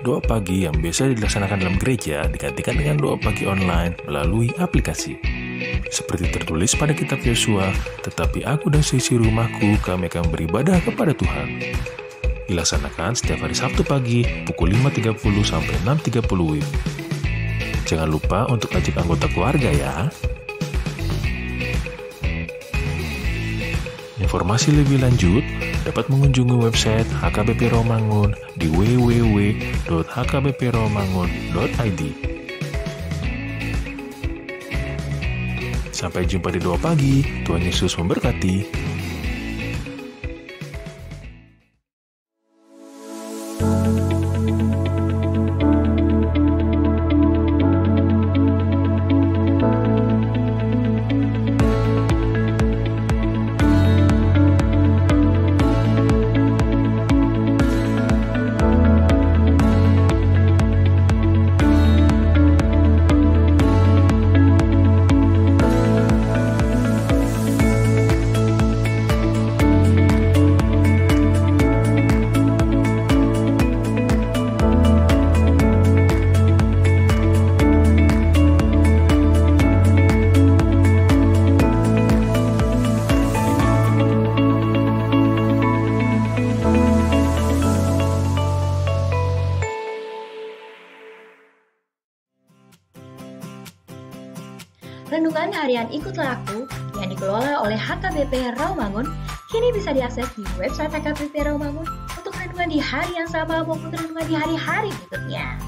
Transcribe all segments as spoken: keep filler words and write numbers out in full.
Doa pagi yang biasa dilaksanakan dalam gereja digantikan dengan doa pagi online melalui aplikasi. Seperti tertulis pada kitab Yosua, "Tetapi aku dan seisi rumahku, kami akan beribadah kepada Tuhan." Dilaksanakan setiap hari Sabtu pagi pukul lima tiga puluh sampai enam tiga puluh W I B. Jangan lupa untuk ajak anggota keluarga ya. Informasi lebih lanjut dapat mengunjungi website H K B P Rawamangun di w w w dot h k b p rawamangun dot i d. Sampai jumpa di Doa Pagi. Tuhan Yesus memberkati. Renungan Harian Ikutlah Aku yang dikelola oleh H K B P Rawamangun kini bisa diakses di website H K B P Rawamangun untuk renungan di hari yang sama maupun renungan di hari-hari berikutnya.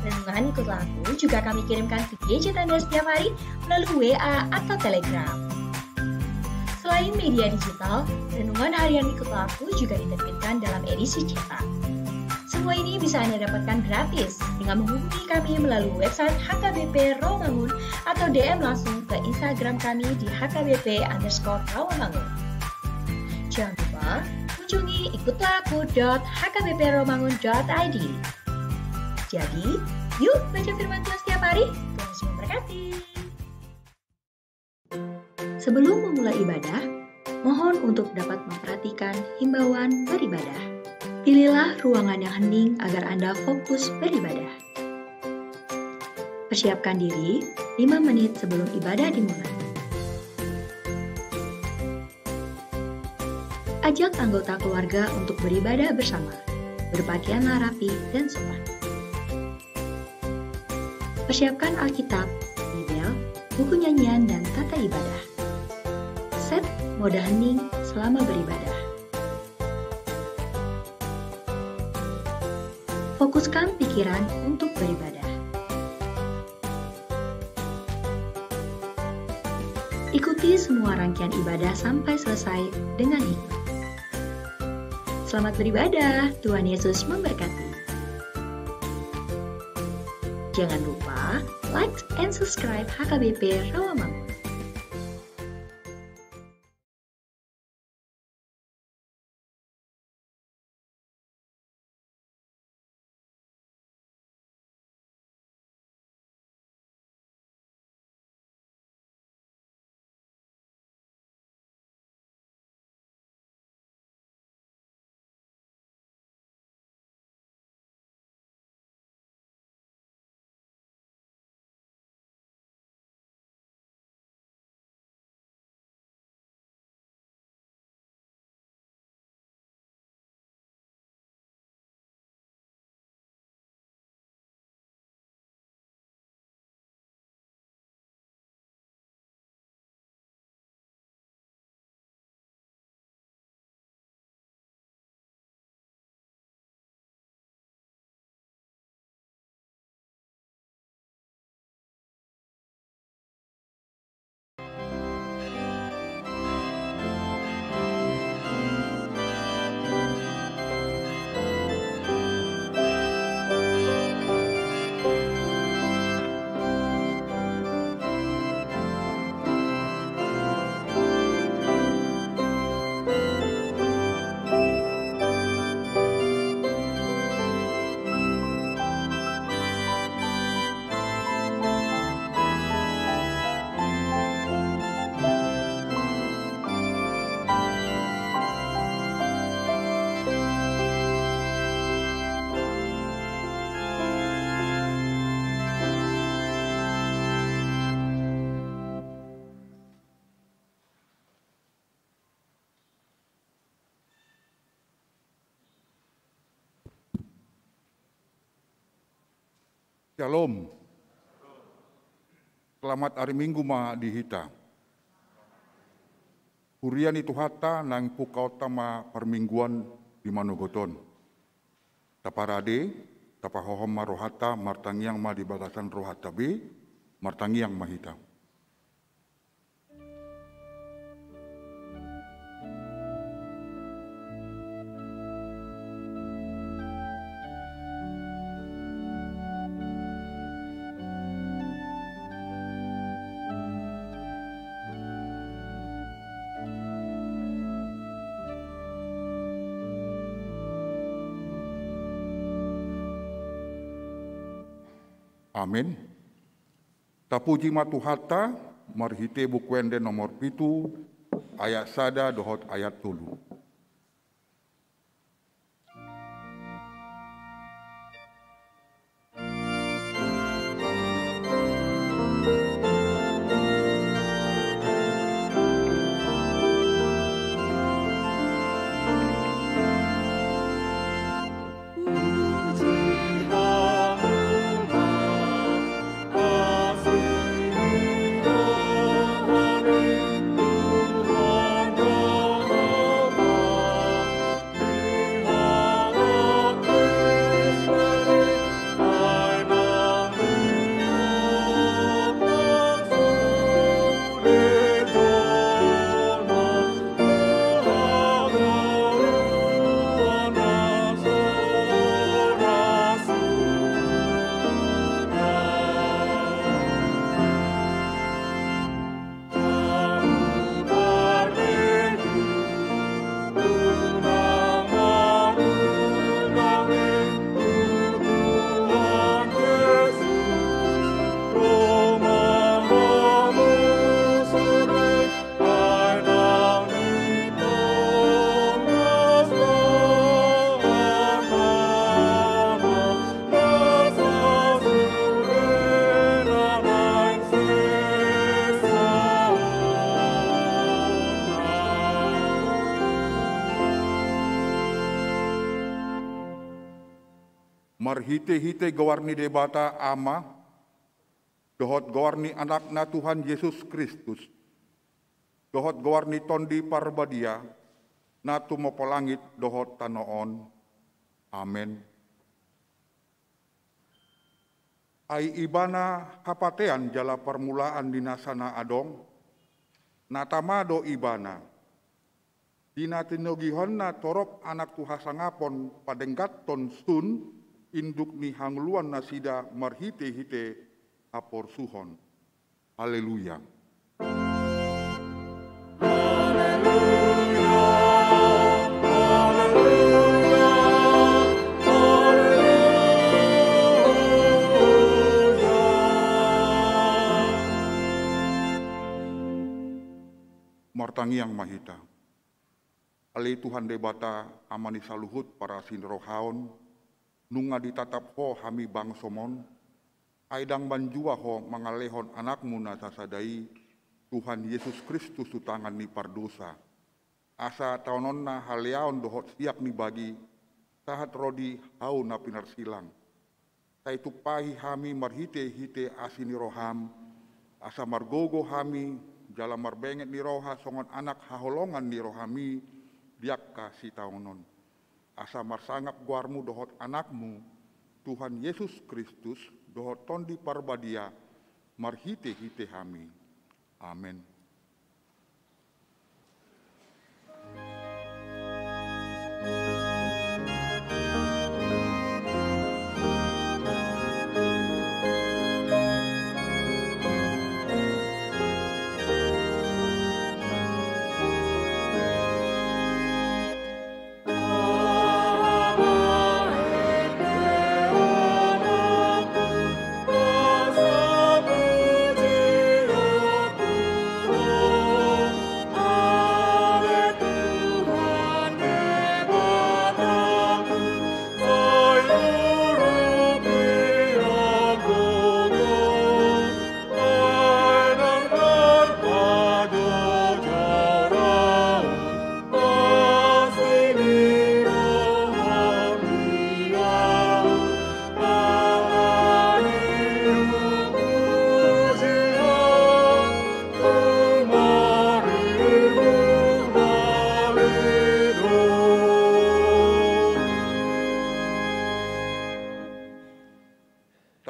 Renungan Ikutlah Aku juga kami kirimkan via gadget Anda setiap hari melalui W A atau Telegram. Selain media digital, Renungan Harian Ikutlah Aku juga diterbitkan dalam edisi cetak. Semua ini bisa Anda dapatkan gratis dengan menghubungi kami melalui website H K B P Rawamangun atau D M langsung ke Instagram kami di H K B P underscore Rawamangun. Jangan lupa kunjungi ikutlah aku dot h k b p rawamangun dot i d. Jadi, yuk baca firman Tuhan setiap hari. Tuhan Yesus memberkati. Sebelum memulai ibadah, mohon untuk dapat memperhatikan himbauan beribadah. Pilihlah ruangan yang hening agar Anda fokus beribadah. Persiapkan diri lima menit sebelum ibadah dimulai. Ajak anggota keluarga untuk beribadah bersama. Berpakaianlah rapi dan sopan. Persiapkan Alkitab, Bibel, buku nyanyian, dan tata ibadah. Set mode hening selama beribadah. Fokuskan pikiran untuk beribadah. Ikuti semua rangkaian ibadah sampai selesai dengan hikmat. Selamat beribadah, Tuhan Yesus memberkati. Jangan lupa like and subscribe H K B P Rawamangun. Shalom. Selamat ari Minggu ma di hita. Huria ni Tuhanta, naeng pungkaonta ma parmingguan di manogot on. Taparade, tapahohom ma rohanta, martangiang ma di bagasan rohanta be, martangiang ma hita. Amen. Tapuji ma Tuhanta, marhite Buku Ende nomor pitu, ayat sada dohot ayat tolu. Marhite-hite goar ni Debata Ama, dohot goar ni Anakna Tuhan Jesus Kristus, dohot goar ni Tondi Parbadia, na tumompa langit dohot tano on. Amen. Ai Ibana hapatean jala parmulaan ni nasa na adong, na tama do Ibana. Di na tinogihonna torop anak tu hasangapon padengganhon sun, induk ni hangoluan nasida marhite-hite haporsuhon. Haleluya. Martangiang ma hita. Ale Tuhan Debata, Ama ni saluhut parasi ni roha on, nunga ditatap Ho hami bangsom on, ai ndang manjua Ho mangalehon Anakmu na sasada i, Tuhan Jesus Kristus, tu tangan ni pardosa. Asa taononna haleaon dohot siak ni bagi, sahat ro di hau na pinarsilang. Sai tumpahi hami marhite-hite asi ni roham, asa margogo hami, jala marbenget ni roha songon anak haholongan ni roham i di angka sitaonon. Asa marsangap goarmu dohot Anakmu, Tuhan Jesus Kristus, dohot Tondi Parbadia, marhite-hite hami. Amen.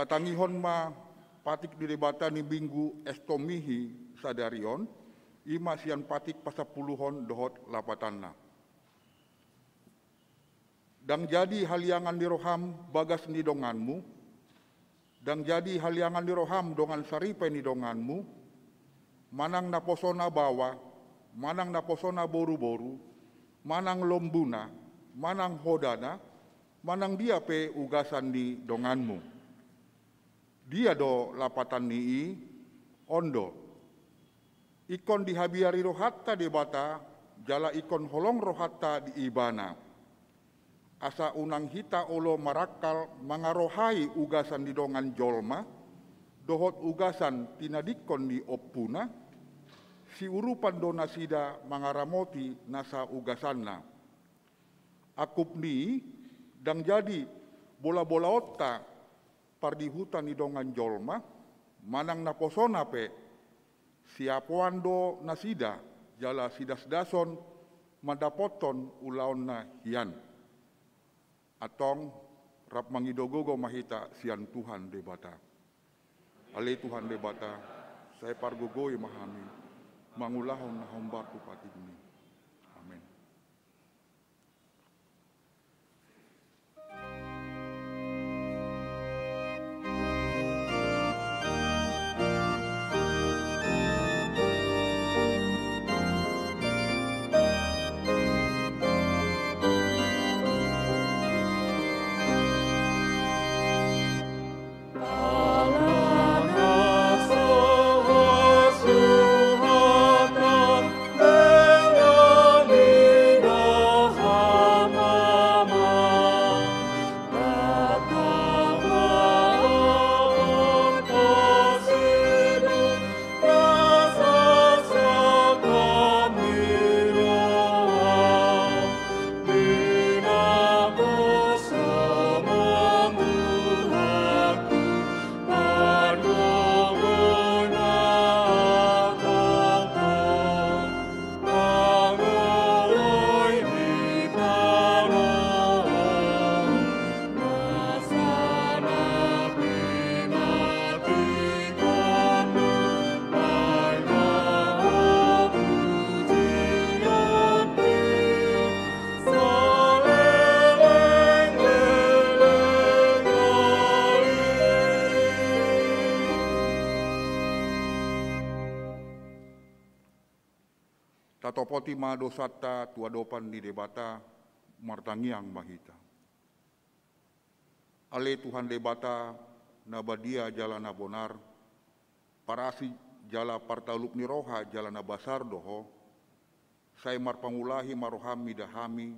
Tangihon ma patik ni Debata ni Minggu Estomihi sadari on, i ma sian patik pasampuluhon dohot lapatanna. Ndang jadi haliangan ni roham bagas ni donganmu, ndang jadi haliangan ni roham dongan saripe ni donganmu, manang naposona baoa, manang naposona boruboru, manang lombuna, manang hodana, manang dia pe ugasan ni donganmu. Dia do lapatan ni i? On do. Ingkon dihabiari rohanta Debata, jala ingkon holong rohanta di Ibana. Asa unang hita olo marangkal mangarohai ugasan ni dongan jolma, dohot ugasan tinadingkon ni ompuna, siurupan do nasida mangaramoti nasa ugasanna. Angkup ni i, ndang jadi bolabolaonta pardihuta ni dongan jolma, manang naposona pe, siapoan do nasida, jala sidasdason mandapothon ulaon na hian. Antong, rap mangido gogo ma hita sian Tuhan Debata. Ale Tuhan Debata, sai pargogoi ma hami, mangulahon na hombar tu patikmi. Amen. Tatopoti ma dosanta tu adopan ni Debata, martangiang ma hita. Ale Tuhan Debata, na badia jala na bonar, parasi jala partalup ni roha jala na basar do Ho, sai marpangulahi ma roham mida hami,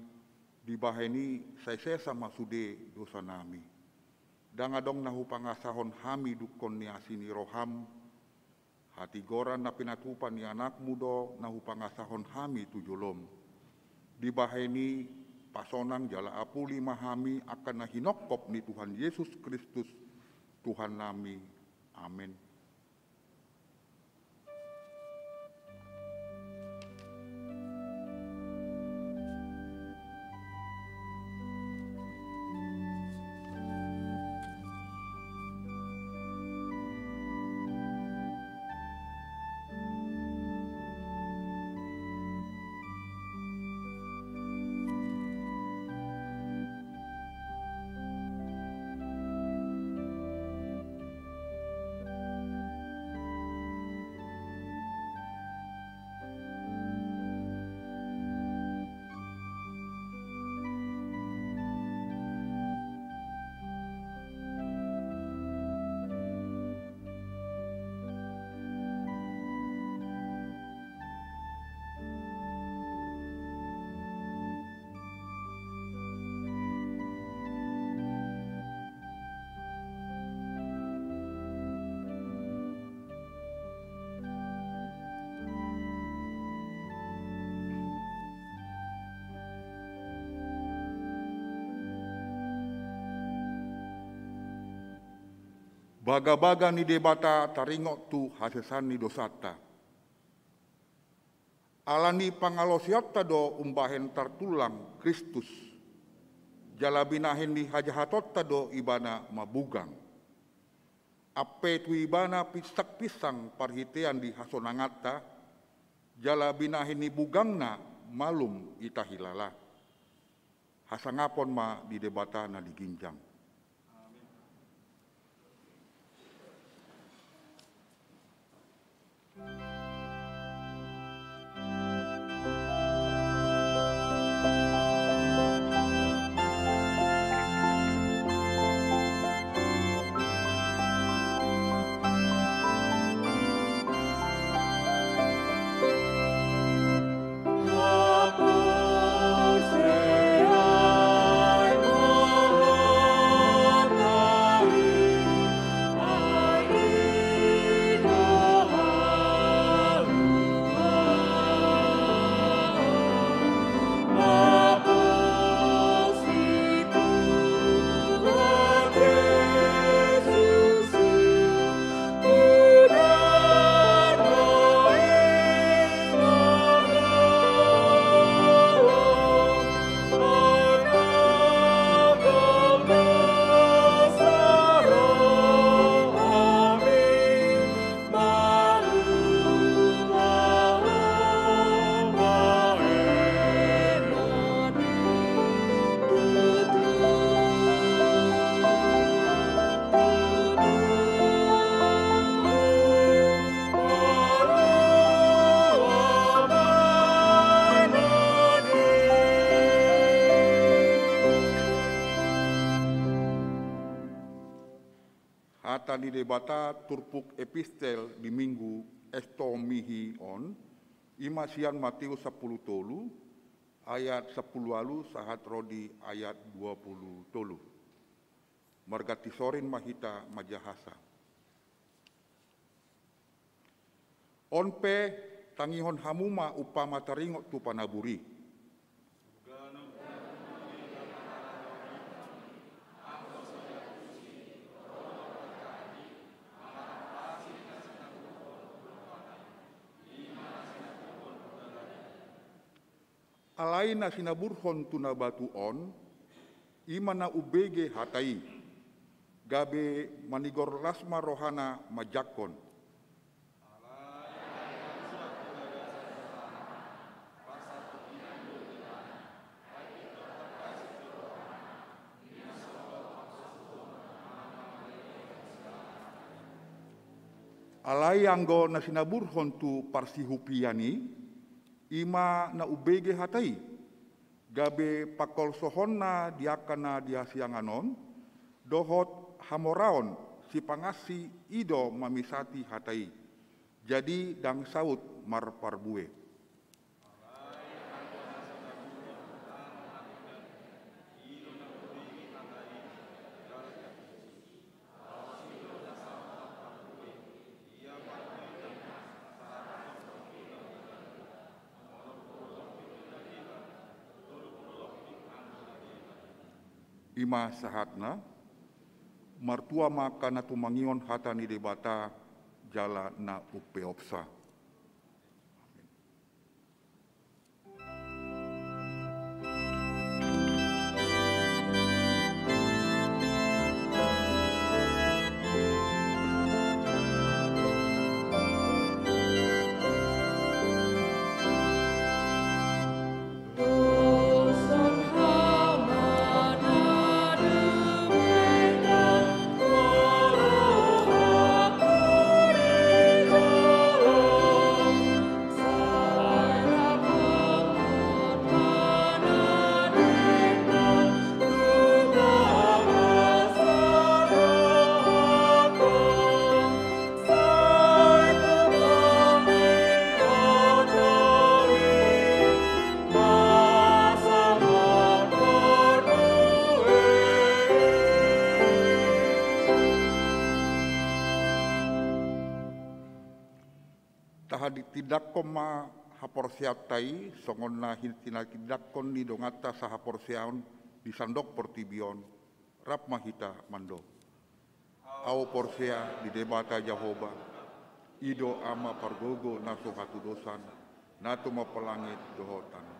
dibahen i sai sesa ma sude dosanami. Ndang adong na hupangasahon hami dungkon ni asi ni roham, hatigoran na pinatupa ni Anakmu do na hupangasahon hami tu jolom. Dibahen i pasonang jala apuli ma hami angka na hinongkop ni Tuhan Jesus Kristus, Tuhannami. Amen. Bagabaga ni Debata taringot tu hasesaan ni dosanta. Ala ni pangalaosionta do umbahen tartullang Kristus, jala binahen ni hajahatonta do Ibana mabugang. Ampe tu Ibana pinsangpinsang parhitean di hasonanganta, jala binahen ni bugangna malum hita hilala. Hasangapon ma di Debata na di ginjang. Hata ni Debata turpuk epistel di Minggu Esto Mihi on, i ma sian Mateus sampulu tolu, ayat sampulu ualu sahat ro di ayat dua pulu tolu. Marganti sorin ma hita manjahasa. On pe, tangihon hamu ma umpama taringot tu panabur i. Alai na sinaburhon tu na batu on, i ma na umbege hata i, gabe manigor las ma rohana manjangkon. Alai anggo na sinaburhon tu parsihupian i, i ma na umbege hata i, gabe pangkolsohonna di angka na di hasiangan on, dohot hamoraon sipangansi i do mamisati hata i. Jadi ndang saut marparbue. I ma sahatna. Martua ma angka na tumangihon hata ni Debata jala na umpeopsa. Tahatindangkon ma haporseaonta i, songon na hin-, hinatindangkon ni donganta sahaporseaon di sandok portibi on, rap ma hita mandok. Ahu porsea di Debata Jahowa, i do Ama pargogo na so hatudosan, na tumompa langit dohot tano.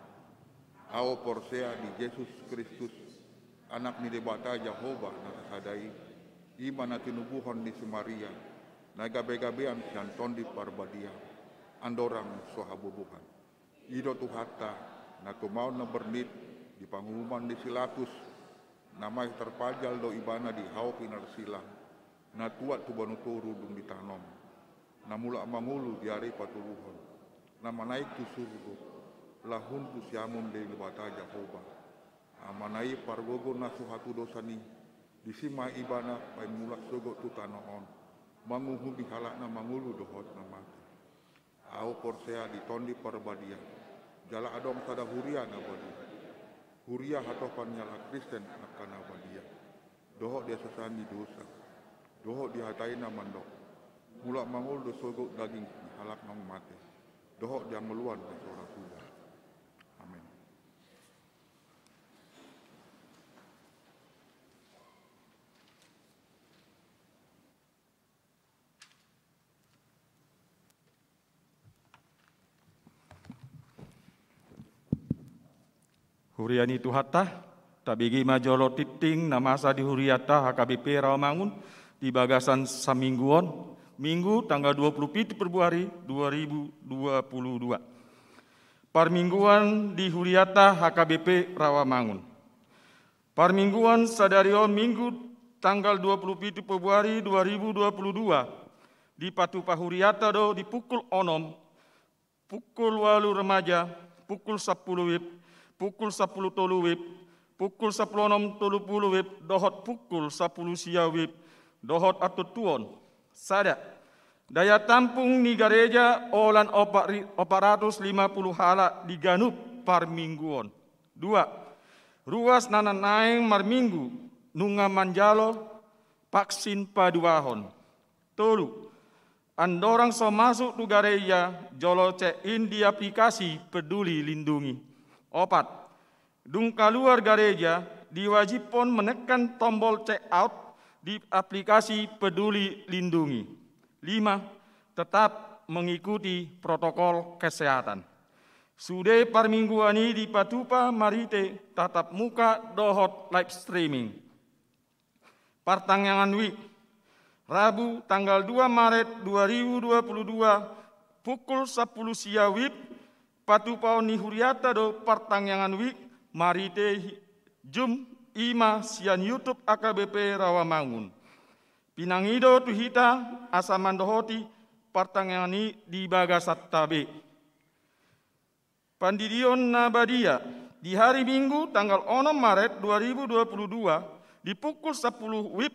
Ahu porsea di Jesus Kristus, Anak ni Debata Jahowa na sasada i, I ma na tinubuhon ni si Maria, na gabe-gabean sian Tondi Parbadia, andorang so habubuhan. I do Tuhanta, na tumaon na bernit di panguhuman ni si Latus, na mahe tarpajal do ibana di hau pinarsilang, na tuat tu banua toru dung ditanom, na mulak mangolu di ari patoluhon, na manaek tu surgo, lahun tu siamun Debata Jahowa. Amana i pargogo na so hatudosan i, disi ma ibana paimulak sogot tu tano on, manguhumi halak na mangolu dohot na mate. Ahu porsea di Tondi Parbadia, jala adong sada huria na badia. Huria hatopan ni halak Kristen angka na badia. Dohot di hasasahan ni dosa. Dohot di hata i na mandok, mulak mangolu do sogot daging ni halak naung mate. Dohot di hangoluan na so ra suda. Amen. Huria ni Tuhanta, tabege ma jolo tingting na masa di huriata H K B P Rawamangun di bagasan saminggu on, Minggu tanggal dua puluh pitu Februari dua ribu dua puluh dua. Parmingguan di huriata H K B P Rawamangun. Parmingguan sadari on Minggu tanggal dua puluh pitu Februari dua ribu dua puluh dua, dipatupa huriata do di pukul onom, pukul ualu remaja, pukul sampulu WIB, pukul sampulu tolu WIB, pukul sampulu onom tolu pulu WIB, dohot pukul sampulu sia WIB, dohot antontuon. Sada. Daya tampung ni gareja holan opat ri-, opat ratus lima pulu halak di ganup parmingguon. Dua. Ruas na naeng marminggu nunga manjalo vaksin paduahon. Tolu. Andorang so masuk tu gareja, jolo check in di aplikasi Peduli Lindungi. Opat. Dung kaluar gareja, diwajibhon menekan tombol check out di aplikasi Peduli Lindungi. Lima. Tetap mengikuti protokol kesehatan. Sude parmingguan i dipatupa marhite tatap muka dohot live streaming. Partangiangan WIB. Rabu tanggal dua Maret dua ribu dua puluh dua, pukul sampulu sia WIB, patupaon ni huriata do partangiangan WIB marhite hi-, Zoom, i ma sian YouTube H K B P Rawamangun. Pinangido tu hita asa mandohoti partangiangan i di bagasanta be. Pandidion na badia. Di hari Minggu tanggal onom Maret dua ribu dua puluh dua, di pukul sampulu WIB,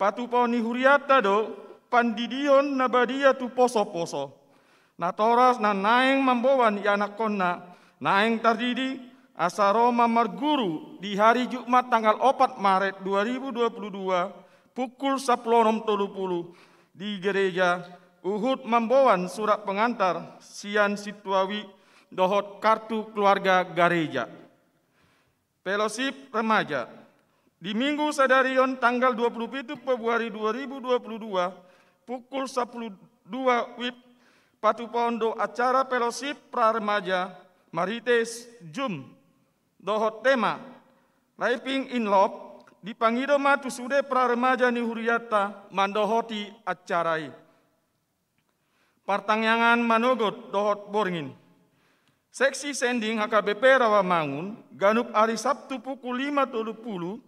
patupaon ni huriata do pandidion na badia tu poso-poso. Natoras na naeng mamboan ianakhonna, naeng tardidi, asa ro ma marguru di hari Jumat tanggal opat Maret dua ribu dua puluh dua, pukul sampulu onom tolu pulu, di gereja, huhut mamboan surat pengantar sian sintua WIB dohot kartu keluarga gareja. Fellowship remaja. Di Minggu sadari on tanggal dua puluh pitu Februari dua ribu dua puluh dua, pukul sampulu dua WIB, patupaon do acara fellowship pra remaja marhite Zoom dohot tema Living in Love, dipangido ma tu sude pra remaja ni huriata mandohoti acara i. Partangiangan manogot dohot borngin. Seksi sending H K B P Rawamangun, ganup ari Sabtu pukul lima tolu pulu,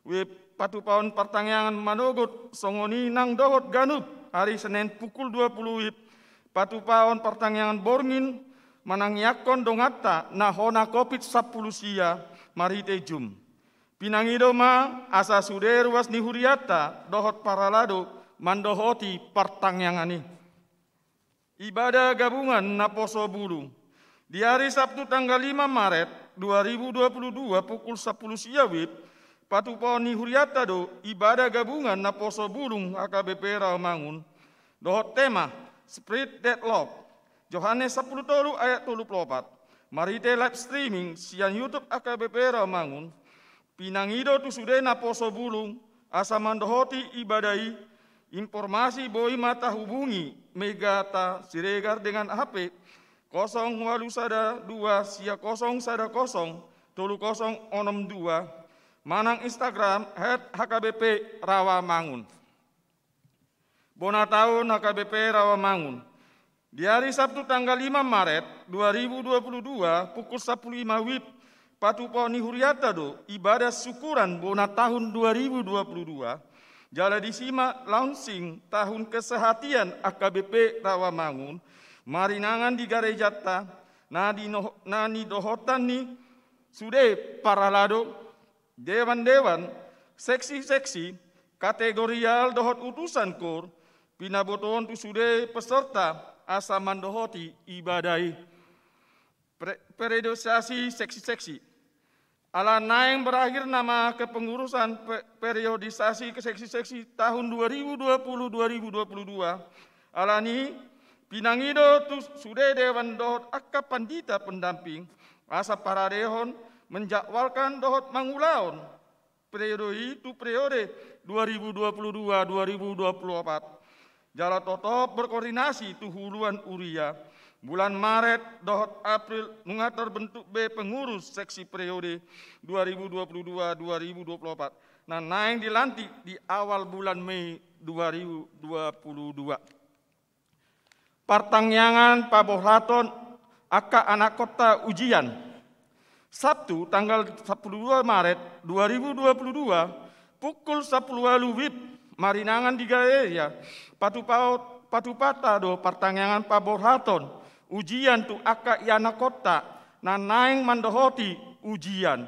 WIB, patupaon partangiangan manogot songon i nang dohot ganup ari Senen pukul dua pulu WIB, patupaon partangiangan borngin manangiangkon donganta na hona Covid sampulu sia marhite Zoom. Pinangido ma asa sude ruas ni huriata dohot parhalado mandohoti partangiangan i. Ibada gabungan naposo bulung. Di ari Sabtu tanggal lima Maret dua ribu dua puluh dua pukul sampulu sia WIB, patupaon ni huriata do ibada gabungan naposo bulung H K B P Rawamangun dohot tema Spread that Love, Johannes sampulu tolu ayat tolu pulu opat. Marhite live streaming sian YouTube H K B P Rawamangun, pinangido tu sude naposo bulung asa mandohoti ibada i. Informasi boi ma tahubungi Megata Siregar dengan H P kosong ualu sada dua sia kosong sada kosong tolu kosong onom dua. manang Instagram at H K B P Rawamangun. Bona taon H K B P Rawamangun. Di hari Sabtu tanggal lima Maret dua ribu dua puluh dua, pukul sapuluh lima wib, patupahon ni huriata do ibadah syukuran bona tahun dua ribu dua puluh dua. Jala disi ma launching tahun kesehatian H K B P Rawamangun, marinangan di garejanta, na di no-, na nidohotan ni sude parhalado, dewan-dewan, seksi-seksi, kategorial dohot utusan kor, pinabotohon tu sude peserta asa mandohoti ibadah i. Pre-, periodisasi seksi-seksi. Ala naeng berakhir nama kepengurusan pe-, periodisasi ke seksi-seksi tahun dua ribu dua puluh dua ribu dua puluh dua, alani pinangido tu sude dewan dohot angka pandita pendamping, asa paradehon menjadwalkan dohot mangulahon periode i tu periode dua ribu dua puluh dua dua ribu dua puluh opat. Jala totop berkoordinasi tu huluan huria, bulan Maret dohot April nunga terbentuk be pengurus seksi periode dua ribu dua puluh dua dua ribu dua puluh opat, na naeng dilantik di awal bulan Mei dua ribu dua puluh dua. Partangiangan paborhaton angka anakhonta ujian. Sabtu tanggal sapuluh dua Maret dua ribu dua puluh dua, pukul sapuluh ualu wib, marinangan di gareja, patupa-, patupahonta do partangiangan paborhaton ujian tu angka ianakhonta na naeng mandohoti ujian.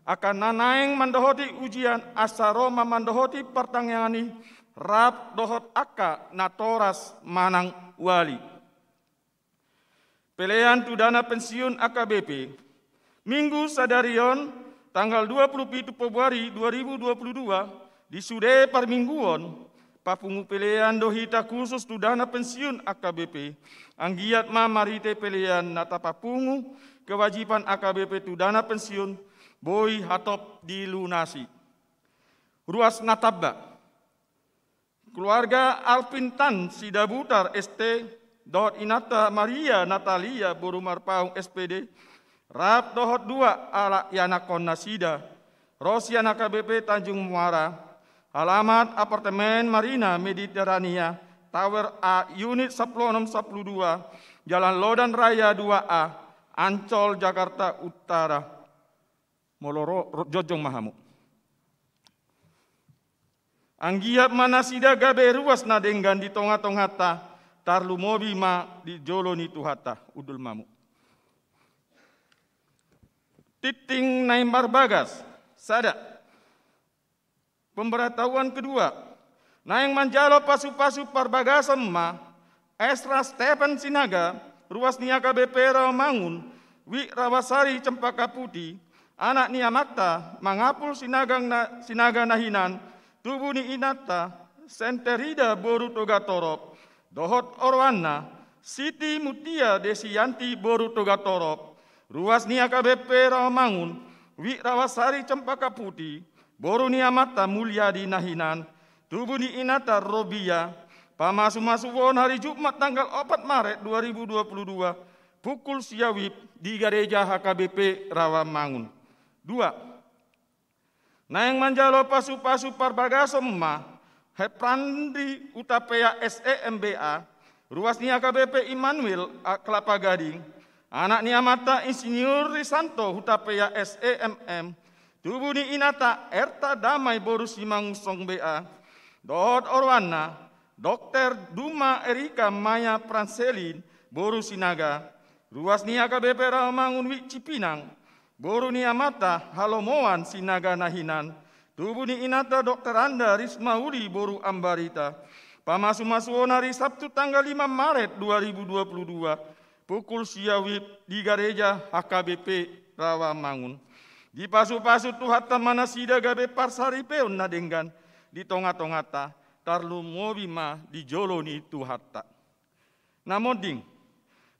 Angka na naeng mandohoti ujian asa ro ma mandohoti partangiangan i, rap dohot angka natoras manang wali. Pelean tu dana pensiun H K B P. Minggu sadari on, tanggal dua puluh pitu Februari dua ribu dua puluh dua, di sude parmingguon, papungu pelean do hita khusus tu dana pensiun H K B P. Anggiat ma marhite pelean na tapapungu kewajiban H K B P tu dana pensiun, boi hatop dilunasi. Ruas na tamba. Keluarga Alvin Tan Sidabutar S T dohot inanta Maria Natalia boru Marpaung S P D, rap dohot dua halak ianakhon nasida, ro sian H K B P Tanjung Muara, alamat apartemen Marina Mediterania, Tower A, unit sapuluh onom sapuluh dua, Jalan Lodan Raya dua A, Ancol, Jakarta Utara. Molo ro, ro, jongjong ma hamu. Anggiat ma nasida gabe ruas na denggan di tonga-tonganta, tarlumobi ma di jolo ni Tuhanta. Hundul ma hamu. Tingting na imbar bagas, sada. Pemberitahuan kedua, naeng manjalo pasu-pasu parbagason ma Esra Stephen Sinaga, ruas ni H K B P Rawamangun, Wik Rawasari Cempaka Putih, anak ni amanta Mangapul Sinaga na-, Sinaga na hinan, tubu ni inanta Senterida boru Togatorop, dohot oroanna Siti Mutia Desianti boru Togatorop, ruas ni H K B P Rawamangun, Wik Rawasari Cempaka Putih, boru ni amanta Mulyadi na hinan, tubu ni inanta Robia, pamasu-masuon hari Jumat tanggal opat Maret dua ribu dua puluh dua, pukul sia wib di gareja H K B P Rawamangun. Dua, naeng manjalo pasu-pasu parbagason ma Heprandi Hutapea S E M B A, ruas ni H K B P Immanuel, a, Kelapa Gading, anak ni amanta Insinyur Risanto Hutapea S E M M, tubu ni inanta Erta Damai boru Simangunsong B A, dohot oroanna Dokter Duma Erika Maya Pranselin boru Sinaga, ruas ni H K B P Rawamangun Wik Cipinang, boru ni amanta Halomoan Sinaga na hinan, tubu ni inanta Dokter Anda Risma Uli boru Ambarita, pamasu-masuon hari Sabtu tanggal lima Maret dua ribu dua puluh dua, pukul sia wib di gareja H K B P Rawamangun. Dipasu-pasu Tuhanta ma nasida gabe parsaripeon na denggan di tonga-tonganta, tarlumobi ma di jolo ni Tuhanta. Na monding.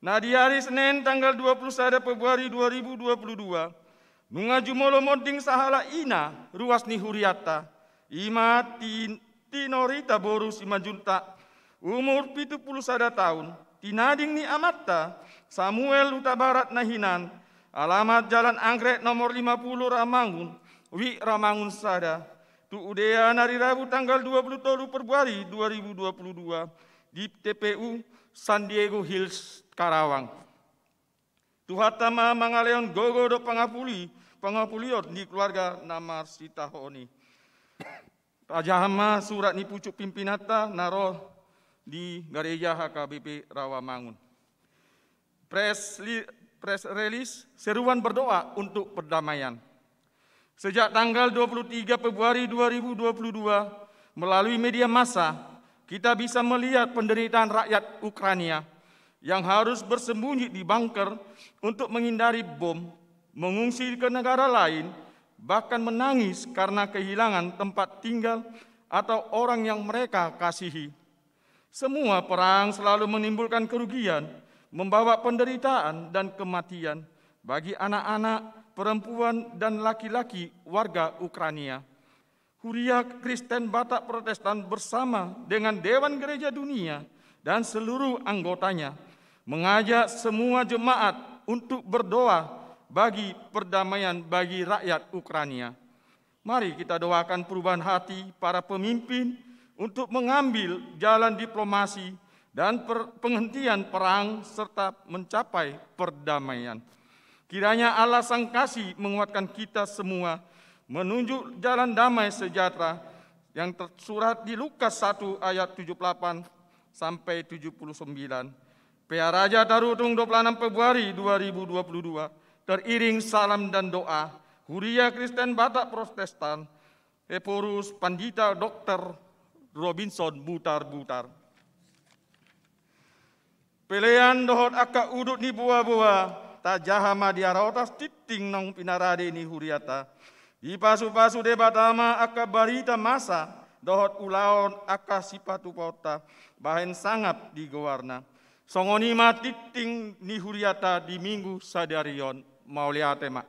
Na di hari Senin tanggal dua puluh sada Februari dua ribu dua puluh dua, nunga jumolo monding sahalak ina ruas ni hurianta, i ma Ti-, Tinorita boru Simanjuntak, umur pitu puluh sada taon, tinading ni amanta Samuel Hutabarat na hinan, alamat Jalan Anggrek nomor lima puluh Rawamangun, Wi Ramangun sada, tu udean ari Rabu tanggal dua puluh tolu Februari dua ribu dua puluh dua di T P U San Diego Hills, Karawang. Tuhanta ma mangalehon gogo dohot pangapuli, pangapulion di keluarga na marsitaonon i. Tajaha ma surat ni pucuk pimpinanta na ro di gareja H K B P Rawamangun. Press li-, press release, seruan berdoa untuk perdamaian. Sejak tanggal dua puluh tiga Februari dua ribu dua puluh dua, melalui media massa, kita bisa melihat penderitaan rakyat Ukraina yang harus bersembunyi di bunker untuk menghindari bom, mengungsi ke negara lain, bahkan menangis karena kehilangan tempat tinggal atau orang yang mereka kasihi. Semua perang selalu menimbulkan kerugian, membawa penderitaan dan kematian bagi anak-anak, perempuan, dan laki-laki warga Ukraina. Huria Kristen Batak Protestan bersama dengan Dewan Gereja Dunia dan seluruh anggotanya mengajak semua jemaat untuk berdoa bagi perdamaian bagi rakyat Ukraina. Mari kita doakan perubahan hati para pemimpin untuk mengambil jalan diplomasi dan per-, penghentian perang serta mencapai perdamaian. Kiranya Allah Sang Kasih menguatkan kita semua menunjuk jalan damai sejahtera yang tersurat di Lukas satu ayat tujuh puluh delapan sampai tujuh puluh sembilan. Pea raja tarutung dua puluh enam Februari dua ribu dua puluh dua, teriring salam dan doa Huria Kristen Batak Protestan, Ephorus Pandita Doktor Robinson Butarbutar. Pelean dohot angka udut ni boaboa, tajaha ma di arotas tinting naung pinarade ni huriata. Dipasupasu Debata ma angka barita masa dohot ulaon angka sipatupaonta bahen sangap di goarna. Songon i ma tinting ni huriata di Minggu sadari on. Mauliate ma.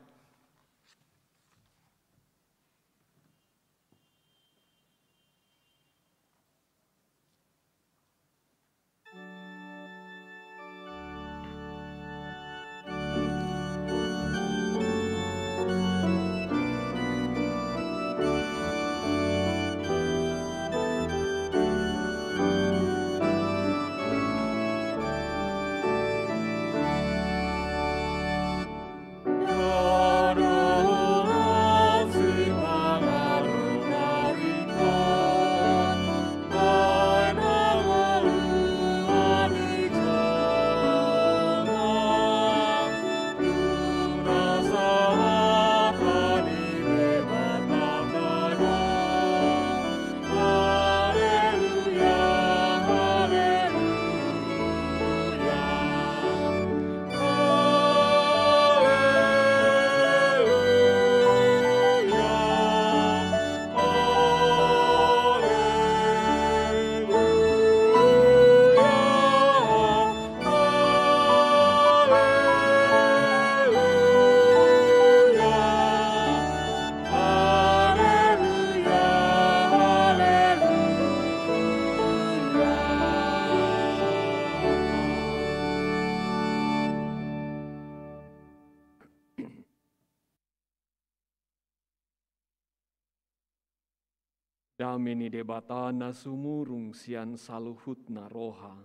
Dame ni Debata na sumurung sian saluhutna roha,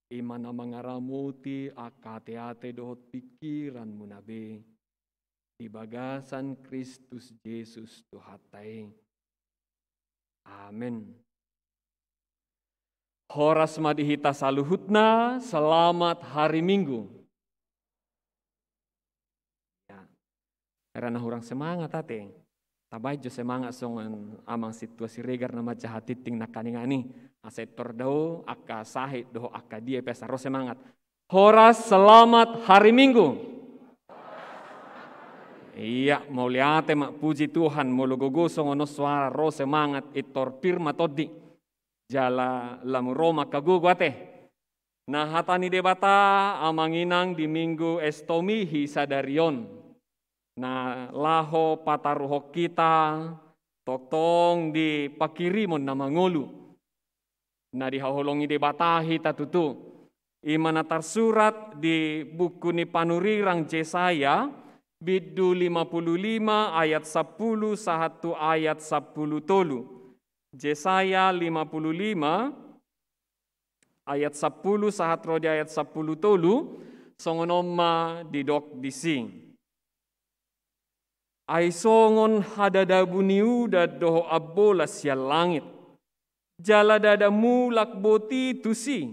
i ma na mangaramoti angka ateate dohot pingkiranmuna be di bagasan Kristus Jesus Tuhanta i. Amen. Horas ma di hita saluhutna, selamat hari Minggu. Ya. Hera na hurang semangat ate. Tabaen jo semangat songon Amang Sintua Siregar na manjaha tinting nangkaningan i. Asa pintor dao angka sahit dohot angka dia pe asa ro semangat. Horas, selamat hari Minggu. Iya, mauliate ma, puji Tuhan, molo gogo songon on soara ro semangat, pintor pir ma tondi. Jala lam ro ma angka gogo ate. Na hata ni Debata, Amang Inang, di Minggu Estomihi sadari on, na laho pataruhon hita tongtong di pangkirimon na mangolu na dihaholongi Debata hita tutu. I ma na tarsurat di buku ni panurirang Jesaya, bindu lima puluh lima ayat sampulu sahat tu ayat sampulu tolu. Jesaya lima puluh lima ayat sampulu sahat ro di ayat sampulu tolu, songon on ma didok disi. Ai songon hadadabu ni udan dohot ambolas sian langit, jala ndada mulak boti tusi,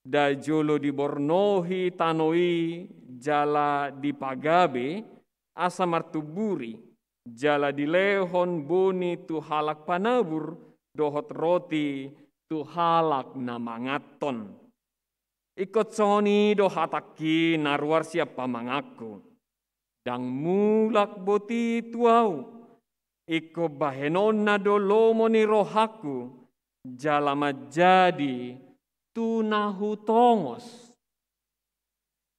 nda jolo dibornohi tano i jala dipagabe, asa martumbur i, jala dilehon boni tu halak panabur, dohot roti tu halak na manganhon. Ingkon songon i do hatangki na ruar sian pamanganku. Ndang mulak boti tu ahu. Ingkon bahenonna do lomo ni rohangku, jala manjadi tu na hutongos.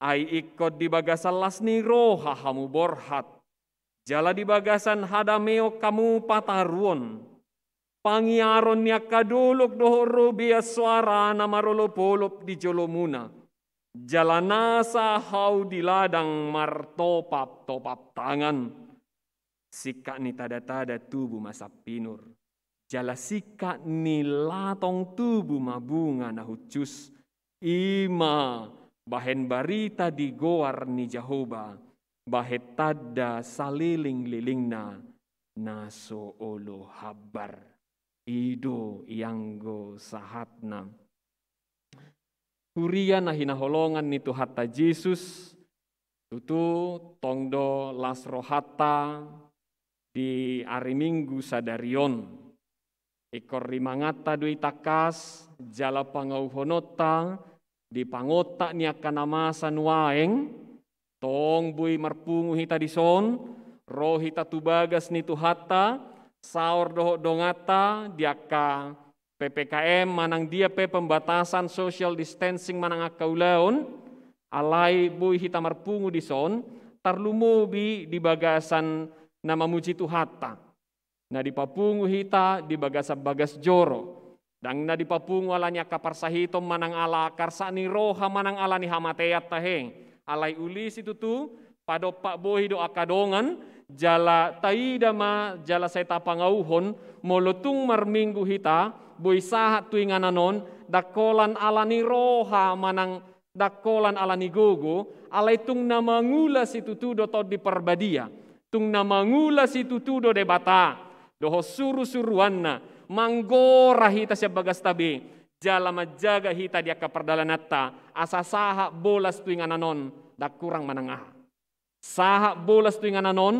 Ai ingkon di bagasan las ni roha hamu borhat, jala di bagasan hadameon hamu pataruon. Pangiaron ni angka dolok dohot robean soarana marolopolop di jolomuna. Jala nasa hau di ladang martopaptopap tangan. Singkat ni tadatada tubu ma sampinur. Jala singkat ni latong tubu ma bunga na hushus. I ma bahen barita di goar ni Jahowa, bahen tanda salelenglelengna na so olo hambar. I do ianggo sahatna. Huria na hinaholongan ni Tuhanta Jesus, tutu tong do las rohanta di ari Minggu sadari on. Ingkon rimanganta do i tangkas, jala pangauhononta di pangontak ni angka na masa nuaeng, tong boi marpungu hita dison, ro hita tu bagas ni Tuhanta, saor dohot donganta di angka P P K M manang dia pe pembatasan social distancing manang angka ulaon, alai boi hita marpungu dison, tarlumobi di bagasan na mamuji Tuhanta. Na dipapungu hita di bagasan bagas joro. Ndang na dipapungu ala ni angka parsahiton manang ala karsak ni roha manang ala ni hamatean tahe. Alai uli situtu, padompak bohi do angka dongan, jala taida ma, jala sai tapangauhon, molo tung marminggu hita, boi sahat tu inganan on, ndang holan ala ni roha manang ndang holan ala ni gogo, alai tung na mangula situtu do Tondi Parbadia, tung na mangula situtu do Debata, dohot surusuruanna, manggora hita sian bagasta be, jala manjaga hita di angka pardalananta, asa sahat bolas tu inganan on, ndang hurang manang aha. Sahat bolas tu inganan on,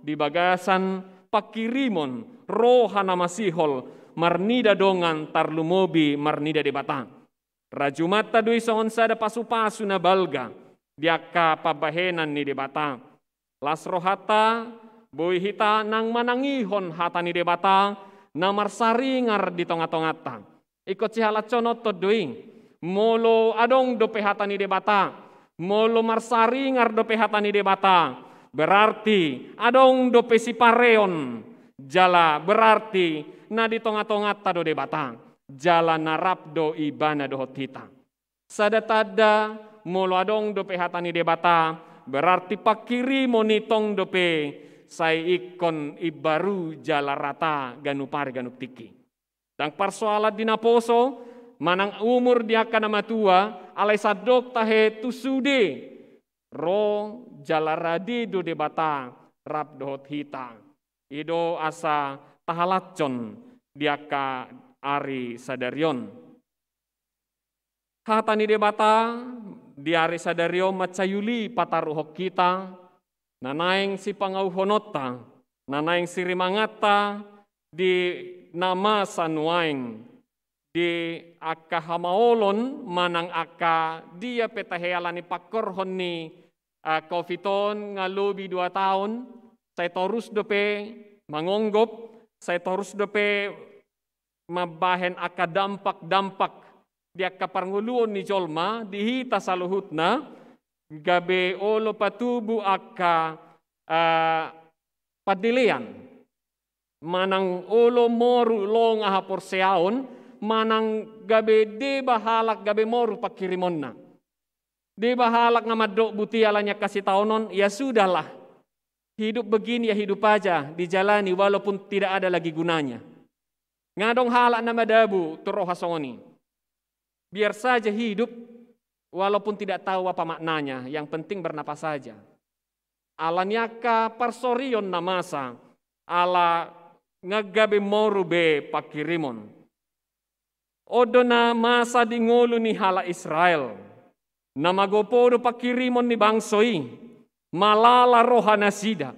di bagasan pangkirimon, roha na masihol, marnida dongan tarlumobi, marnida Debata. Rajumanta do i songon sada pasupasu na balga, di angka pambahenan ni Debata. Las rohanta, boi hita nang manangihon hata ni Debata, na marsaringar di tongatonganta. Ingkon sihalashononhon do i, molo adong dope hata ni Debata, molo marsaringar dope hata ni Debata, berarti adong dope sipareon, jala berarti na di tongatonganta do Debata, jala na rap do Ibana dohot hita. Sada tanda, molo adong dope hata ni Debata, berarti pangkirimon i tong dope, sai ingkon imbaru jala rata ganup ari ganup tingki. Ndang parsoalan di naposo, manang umur di angka na matua, alai sandok tahe tu sude, ro jala rade do Debata, rap dohot hita. I do asa tahalashon di angka ari sadari on. Hata ni Debata di ari sadari on mansai uli pataruhon hita, na naeng sipangauhononta, na naeng sirimanganta di na masa nuaeng, di angka hamaolon manang angka dia pe tahe ala ni pangkorhon ni, ah, covid on nga lobi dua taon, sai torus dope mangonggop, sai torus dope mambahen angka dampak-dampak di angka parngoluon ni jolma, di hita saluhutna, gabe olo patubu angka, eh, pandelean. Manang olo moru longa haporseaon, manang gabe deba halak gabe moru pangkirimonna. Deba halak nga mandok buti ala ni angka sitaonon, ya sudahlah. Hidup begini ya hidup aja, dijalani walaupun tidak ada lagi gunanya. Nga adong halak na madabu tu roha songon i. Biar saja hidup, walaupun tidak tahu apa maknanya, yang penting bernapas saja. Ala ni angka parsorion na masa, ala nga gabe moru be pangkirimon. On do na masa di ngolu ni halak Israel. Na magopo do pangkirimon ni bangso i, malala roha nasida,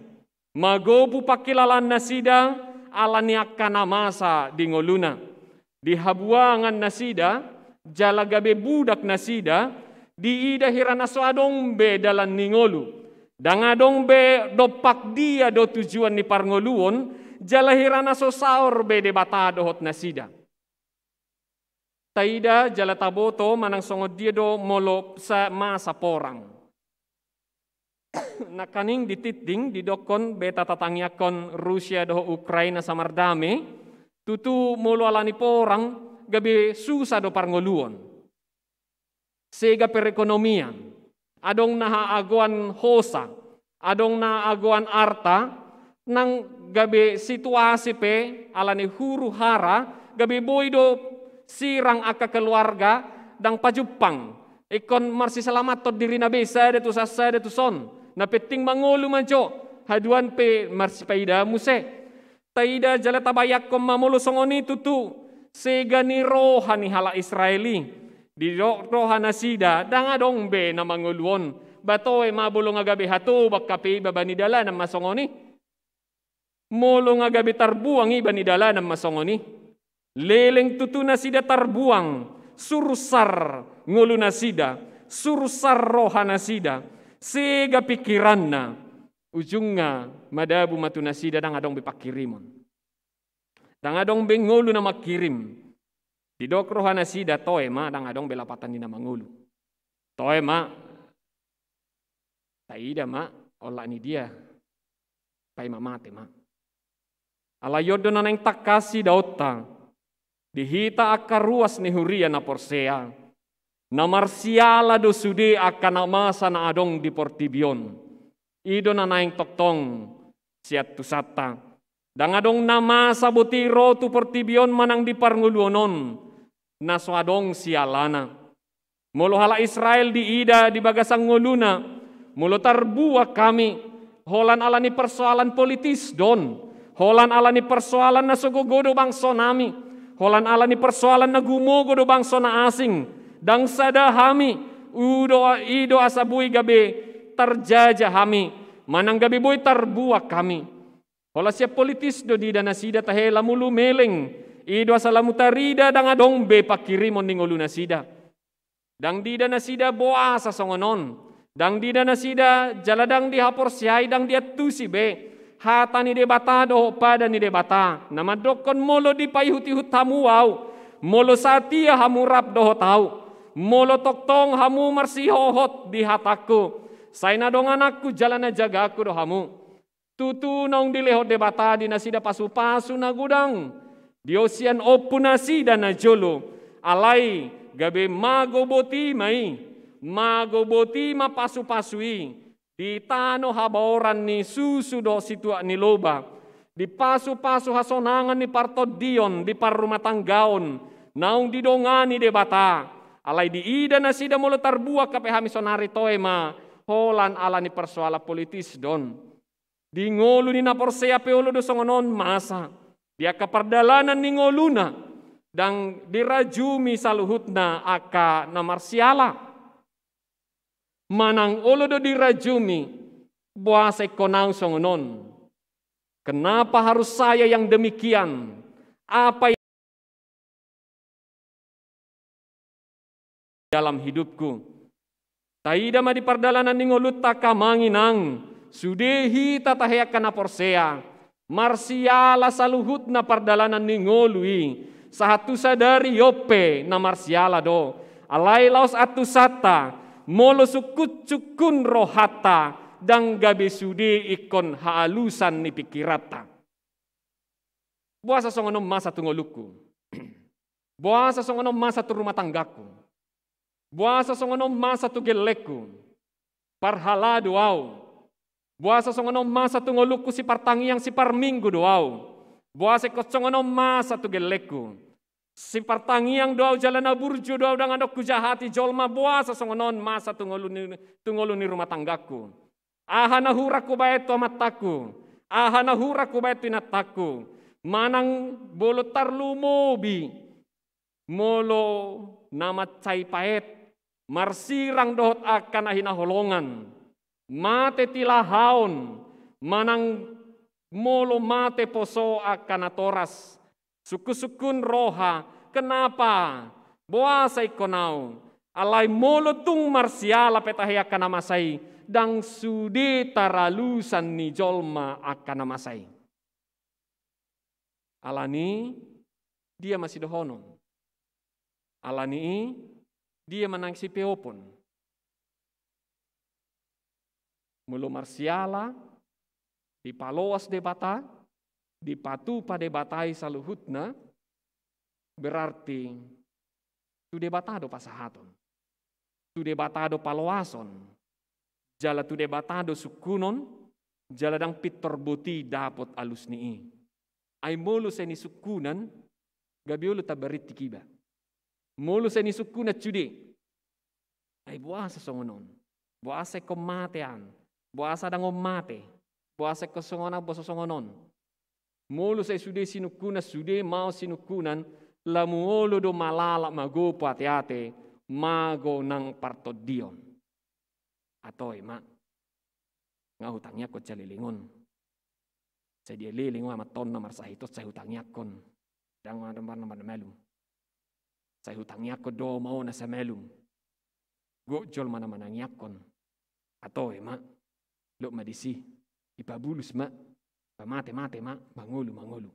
magopu pangkilalaan nasida, ala ni angka na masa di ngoluna. Di habuangan nasida, jala gabe budak nasida, diida hira na so adong be dalan ni ngolu. Ndang adong be dompak dia do tujuan ni parngoluon, jala hira na so saor be Debata dohot nasida. Taida jala taboto manang songon dia do molo sa-, masa porang. Nangkaning ditinding didokkon beta tatangiangkon Rusia dohot Ukraina samardame, tutu molo ala ni porang gabe susa do parngoluon. Sega perekonomian, adong na haagoan hosa, adong na agoan arta, nang gabe situasi pe ala ni huru hara, gabe boi do sirang angka keluarga, ndang pajumpang. Ingkon marsisalamathon dirina be sada tu sa-, sada tu son. Na penting mangolu ma jo, haduan pe marsipaida muse. Taida jala tabayangkon ma molo songon i tutu, sega ni roha ni halak Israel i. Didok roha nasida, ndang adong be na mangolu on. Ba toe ma molo nga gabe hatoban hape iba ba ni dalanan ma songon i. Molo nga gabe tarbuang iba ni dalanan ma songon i. Leleng tutu nasida tarbuang, sursar ngolu nasida, sursar roha nasida, sega pingkiranna. Ujungna madabu ma tu nasida ndang adong be pangkirimon. Ndang adong be ngolu na mangkirim. Didok roha nasida toe ma ndang adong be lapatan ni na mangolu. Toe ma. Taida ma, olat ni dia. Paima mate ma. Alai on do na naeng tangkas idaonta. Di hita angka ruas ni huria na porsea. Na marsiala do sude angka na masa na adong di portibi on. I do na naeng tongtong siantusanta. Ndang adong na masa boti ro tu portibi on manang di parngoluon on, na so adong sialana. Molo halak Israel diida di bagasan ngoluna, molo tarbuang hami, holan ala ni persoalan politis do on, holan ala ni persoalan na so gogo do bangsonami, holan ala ni persoalan na gumogo do bangso na asing, ndang sada hami, udo, i do asa boi gabe tarjaja hami, manang gabe boi tarbuang hami. Holan sian politis do diida nasida tahe lam ulu meleng, i do asa lam tarida ndang adong be pangkirimon ni ngolu nasida. Ndang diida nasida boasa songon on. Ndang diida nasida jala ndang dihaporseai, ndang diantusi be hata ni Debata dohot pada ni Debata. Na mandokkon molo dipaihut-ihut hamu au, molo satia hamu rap dohot au, molo tongtong hamu marsihohot di hatangku, sai na dongananku jala na jagaanku do hamu. Tutu naung dilehon Debata di nasida pasu-pasu na godang, di sian ompu nasida na jolo, alai gabe mago boti ma i, mago boti ma pasu-pasu i, di tano habaoran ni susu dohot situak ni loba, di pasu-pasu hasonangan ni partondion di parrumatanggaon, naung didongani Debata, alai diida nasida molo tarbuang hape hami saonari toe ma, holan ala ni persoalan politis do on. Di ngolu ni na porsea pe olo do songon on masa. Di angka pardalanan ni ngoluna, ndang dirajumi saluhutna angka na marsiala. Manang olo do dirajumi, boasa ingkon au songon on. Kenapa harus saya yang demikian? Apa dalam hidupku. Taida ma di pardalanan ni ngolunta angka amang inang, sude hita tahe angka na porsea, marsiala saluhutna pardalanan ni ngolu i, sahat tu sadari on pe na marsiala do, alai laos antusanta, molo sungkun-sungkun rohanta, ndang gabe sude ingkon haalusan ni pingkiranta. Boasa songon on masa tu ngolungku? Boasa songon on masa tu rumah tanggaku? Boasa songon on masa tu gellengku? Parhalado au. Boasa songon on masa tu ngolungku? Sipartangiang siparminggu do au. Boasa ingkon songon on masa tu gellengku? Sipartangiang do au jala na burju do au, ndang adong hujahati jolma. Boasa songon on masa tu ngolu ni, tu ngolu ni rumah tanggangku? Aha na hurang hubaen tu amantangku? Aha na hurang hubaen tu inantangku? Manang molo tarlumobi, molo na mansai paet, marsirang dohot angka na hinaholongan, mate tilahaon, manang molo mate poso angka natoras, sungkunsungkun roha, kenapa? Boasa ingkon au? Alai molo tung marsiala pe tahe angka na masa i, ndang sude taralusan ni jolma angka na masa i. Alani i dia ma sidohonon? Alani i dia ma nang sipeopon? Molo marsiala, dipaloas Debata, dipatupa Debata i saluhutna, berarti tu Debata do pasahaton, tu Debata do paloason, jala tu Debata do sungkunon, jala ndang pintor boti dapot alus ni i. Ai molo sai nisungkunan, gabe olo tamba rintik iba. Molo sai nisungkunan sude, ai boasa songon on? Boasa ingkon mate an? Boasa ndang on mate? Boasa ingkon songon on, boasa songon on? Molo sai sude sinungkunan, sude maon sinungkunan, lamu olo do malalap magopo ateate, mago nang partondion. Atoe ma, nga hutangiangkon saleleng on. Sai dia leleng on amanta on na marsahit on, sai hutangiangkon. Ndang adong na malum. Sai hutangiangkon do ma on asa malum. Gok jolma na manangiangkon. Atoe ma, lot ma disi. Ipabulus ma, pamate-mate ma, mangolu-mangolu.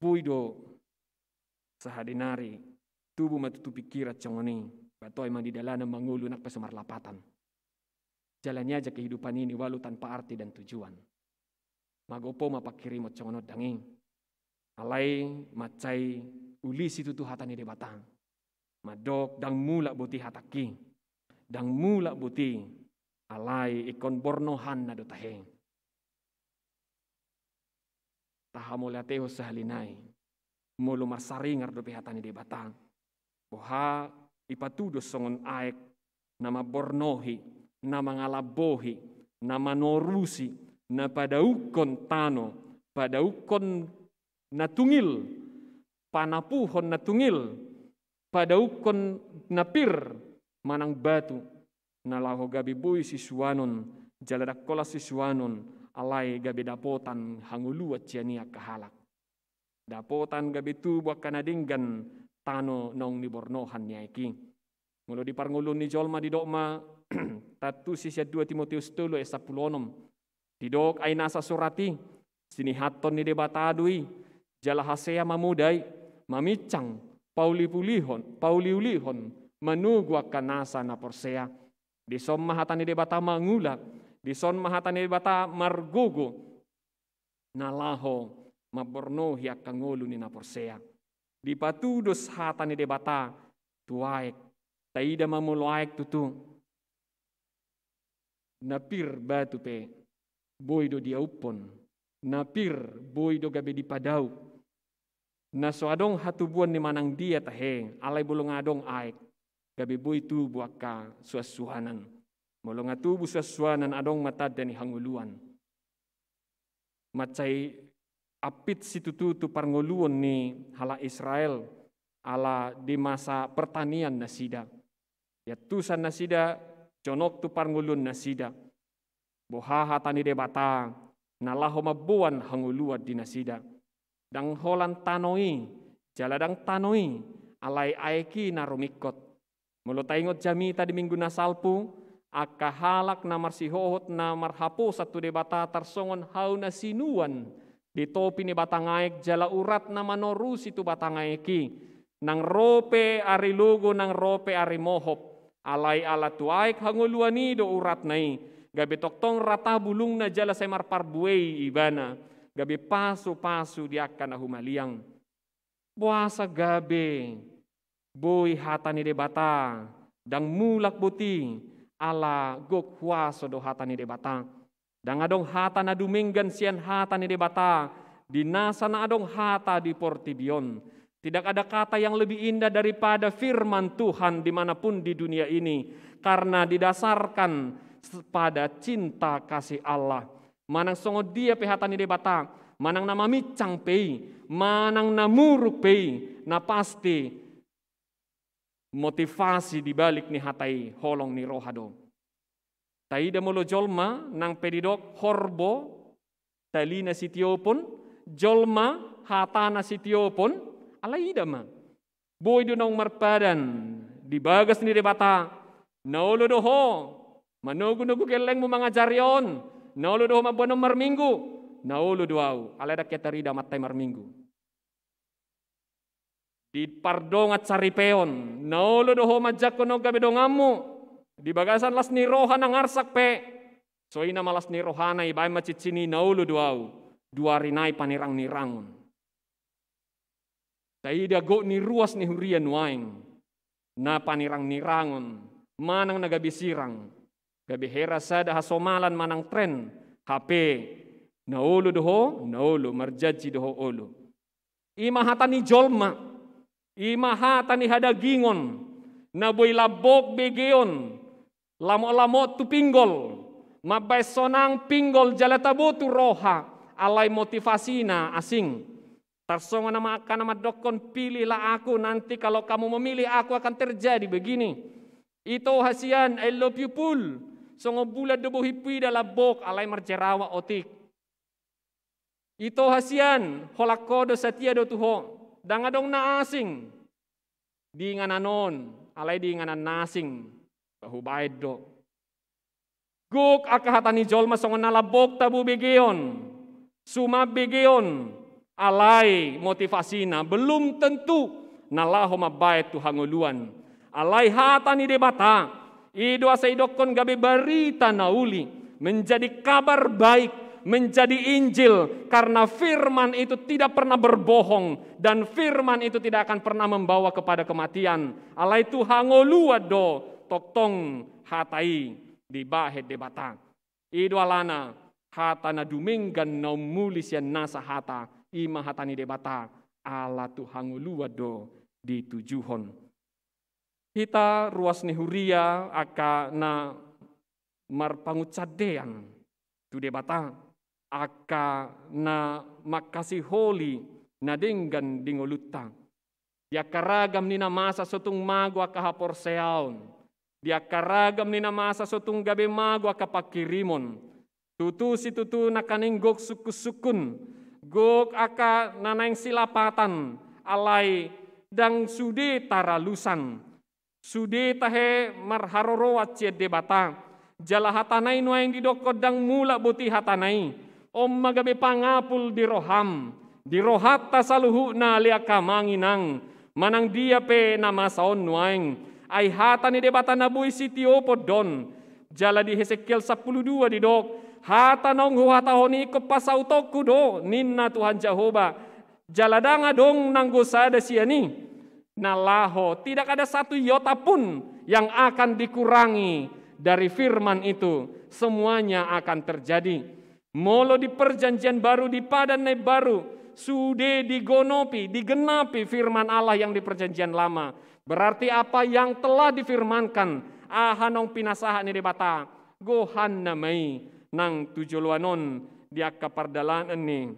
Boi do sahali nari tubu ma tutu pikiran songon i, ba toe ma di dalanan mangolu nang pe so marlapatan. Jalani aja kehidupan ini walau tanpa arti dan tujuan. Magopo ma pangkirimon songon on dang i. Alai mansai ulisi tutu hata ni Debata. Mandok ndang mulak boti hatangki. Ndang mulak boti, alai ingkon bornohanna do tahe. Tahamauliatehon sahali nai. Molo marsaringar dope hata ni Debata, boha ipatudos songon aek na mambornohi, na mangalambohi, na manorusi, na padaukkon tano, padaukkon na tungil, panapuhon na tungil, padaukkon na pir manang batu, na laho gabe boi sisuanon, jala ndang holan sisuanon, alai gabe dapotan hangoluan sian i angka halak. Dapotan gabe tubu angka na denggan tano naung nibornohan ni aek i. Molo di parngoluon ni jolma didok ma, tantu sian dua Timoteus tolu ayat sampulu onom. Didok, ai nasa surat i, sinihathon ni Debata do i, jala hasea mamodai, maminsang, pauliulihon, pauliulihon, manogu angka nasa na porsea. Dison ma hata ni Debata mangula, dison ma hata ni Debata margogo, na laho mambornohi angka ngolu ni na porsea. Dipatudos hata ni Debata tu aek, taida ma molo aek tutu. Na pir batu pe, boi do diauphon. Na pir, boi do gabe dipadauk. Na so adong hatubuan ni manang dia tahe, alai molo nga adong aek, gabe boi tubu angka suansuanan. Molo nga tubu suansuanan, adong ma tanda ni hangoluan. Mansai ampit situtu tu parngoluon ni halak Israel, ala di masa pertanian nasida. Di antusan nasida, jonok tu parngoluon nasida. Boha hata ni Debata, na laho mamboan hangoluan di nasida. Ndang holan tano i, jala ndang tano i, alai aek i na rumingkot. Molo taingot jamita di minggu na salpu, angka halak na marsihohot na marhaposan tu Debata tarsongon hau na sinuan di topi ni batang aek jala urat na manorusi tu batang aek i. Nang ro pe ari logo, nang ro pe ari mohop. Alai ala tu aek hangoluan i do uratna i, gabe tongtong rata bulungna jala sai marparbue ibana, gabe pasupasu di angka na humaliang. Boasa gabe boi hata ni Debata Ndang mulak boti, ala gok huaso do hata ni Debata. Ndang adong hata na dumenggan sian hata ni Debata di nasa na adong hata di portibi on. Tidak ada kata yang lebih indah daripada firman Tuhan dimanapun di dunia ini, karena didasarkan pada cinta kasih Allah. Manang songon dia pe hata ni Debata, manang na mamincang pe i, manang na muruk pe i, na pasti motivasi di balik ni hata i holong ni roha do. Taida molo jolma nang pe didok horbo, talina sitiopon, jolma hatana sitiopon, alai ida ma. Boi do naung marpadan di bagas ni Debata, na olo do ho manogunogu gellengmu mangajari on, na olo do ho mamboan on marminggu, na olo do au, alai ndang hea tarida amanta i marminggu. Di pardongan saripeon, na olo do ho manjangkon on gabe donganmu, di bagasan las ni roha nang arsak pe, so i na malas ni rohana, ibaen ma cincin i, na olo do au, dua ari nai panirangnirangon. Taida gok ni ruas ni huria nuaeng, na panirangnirangon, manang na gabe sirang, gabe hera sada hasomalan manang tren, hape na olo do ho, na olo, marjanji do ho olo. I ma hata ni jolma, i ma hata ni hadagingon, na boi lambok begeon, lamoklamok tu pinggol, mambaen sonang pinggol jala tabo tu roha, alai motivasina asing. Tarsongon na ma-, angka na mandokkon, "Pilihlah aku, nanti kalau kamu memilih aku akan terjadi begini." Ito hasian, "I love you, Pul." Songon bulan do bohimpu i, ndang lambok, alai marjerawat otik. Ito hasian, holan ho do, satia do tu ho. Ndang adong na asing di inganan on, alai di inganan na asing, hubaen do. Gok angka hata ni jolma songon na lambok tabo begeon, suman begeon, alai motivasina belum tentu na laho mambaen tu hangoluan. Alai hata ni Debata, i do asa idokkon gabe barita na uli, menjadi kabar baik, menjadi Injil, karena firman itu tidak pernah berbohong, dan firman itu tidak akan pernah membawa kepada kematian. Alai tu hangoluan do tongtong hata i dibahen Debata. I do alana hata na dumenggan na umuli sian nasa hata, i ma hata ni Debata, ala tu hangoluan do ditujuhon. Hita ruas ni huria angka na marpangunsandean tu Debata, angka na mangkasiholi na denggan di ngolunta. Di angka ragam ni na masa so tung mago angka haporseaon. Di angka ragam ni na masa so tung gabe mago angka pangkirimon. Tutu situtu nangkaning gok sungkunsungkun, gok angka na naeng silapatan, alai ndang sude taralusan. Sude tahe marharoroan sian Debata. Jala hatana i nuaeng didokkon ndang mulak boti hatana i. On ma gabe pangapul di roham, di rohanta saluhutna, ale angka amang inang, manang dia pe na masa on nuaeng. Ai hata ni Debata na boi sitiopon do on. Jala di Hesekiel sampulu dua didok, "Hata naung huhatahon i ingkon pasautonku do, ninna Tuhan Jahowa. Jala ndang adong nanggo sada sian i na laho, tidak ada satu iota pun yang akan dikurangi dari firman itu. Semuanya akan terjadi." Molo di Perjanjian Baru, di Padan na Imbaru, sude digonopi, digenapi firman Allah yang di Perjanjian Lama. Berarti apa yang telah difirmankan, aha naung pinasahat ni Debata, gohanna ma i nang tu joloan on di angka pardalanan ni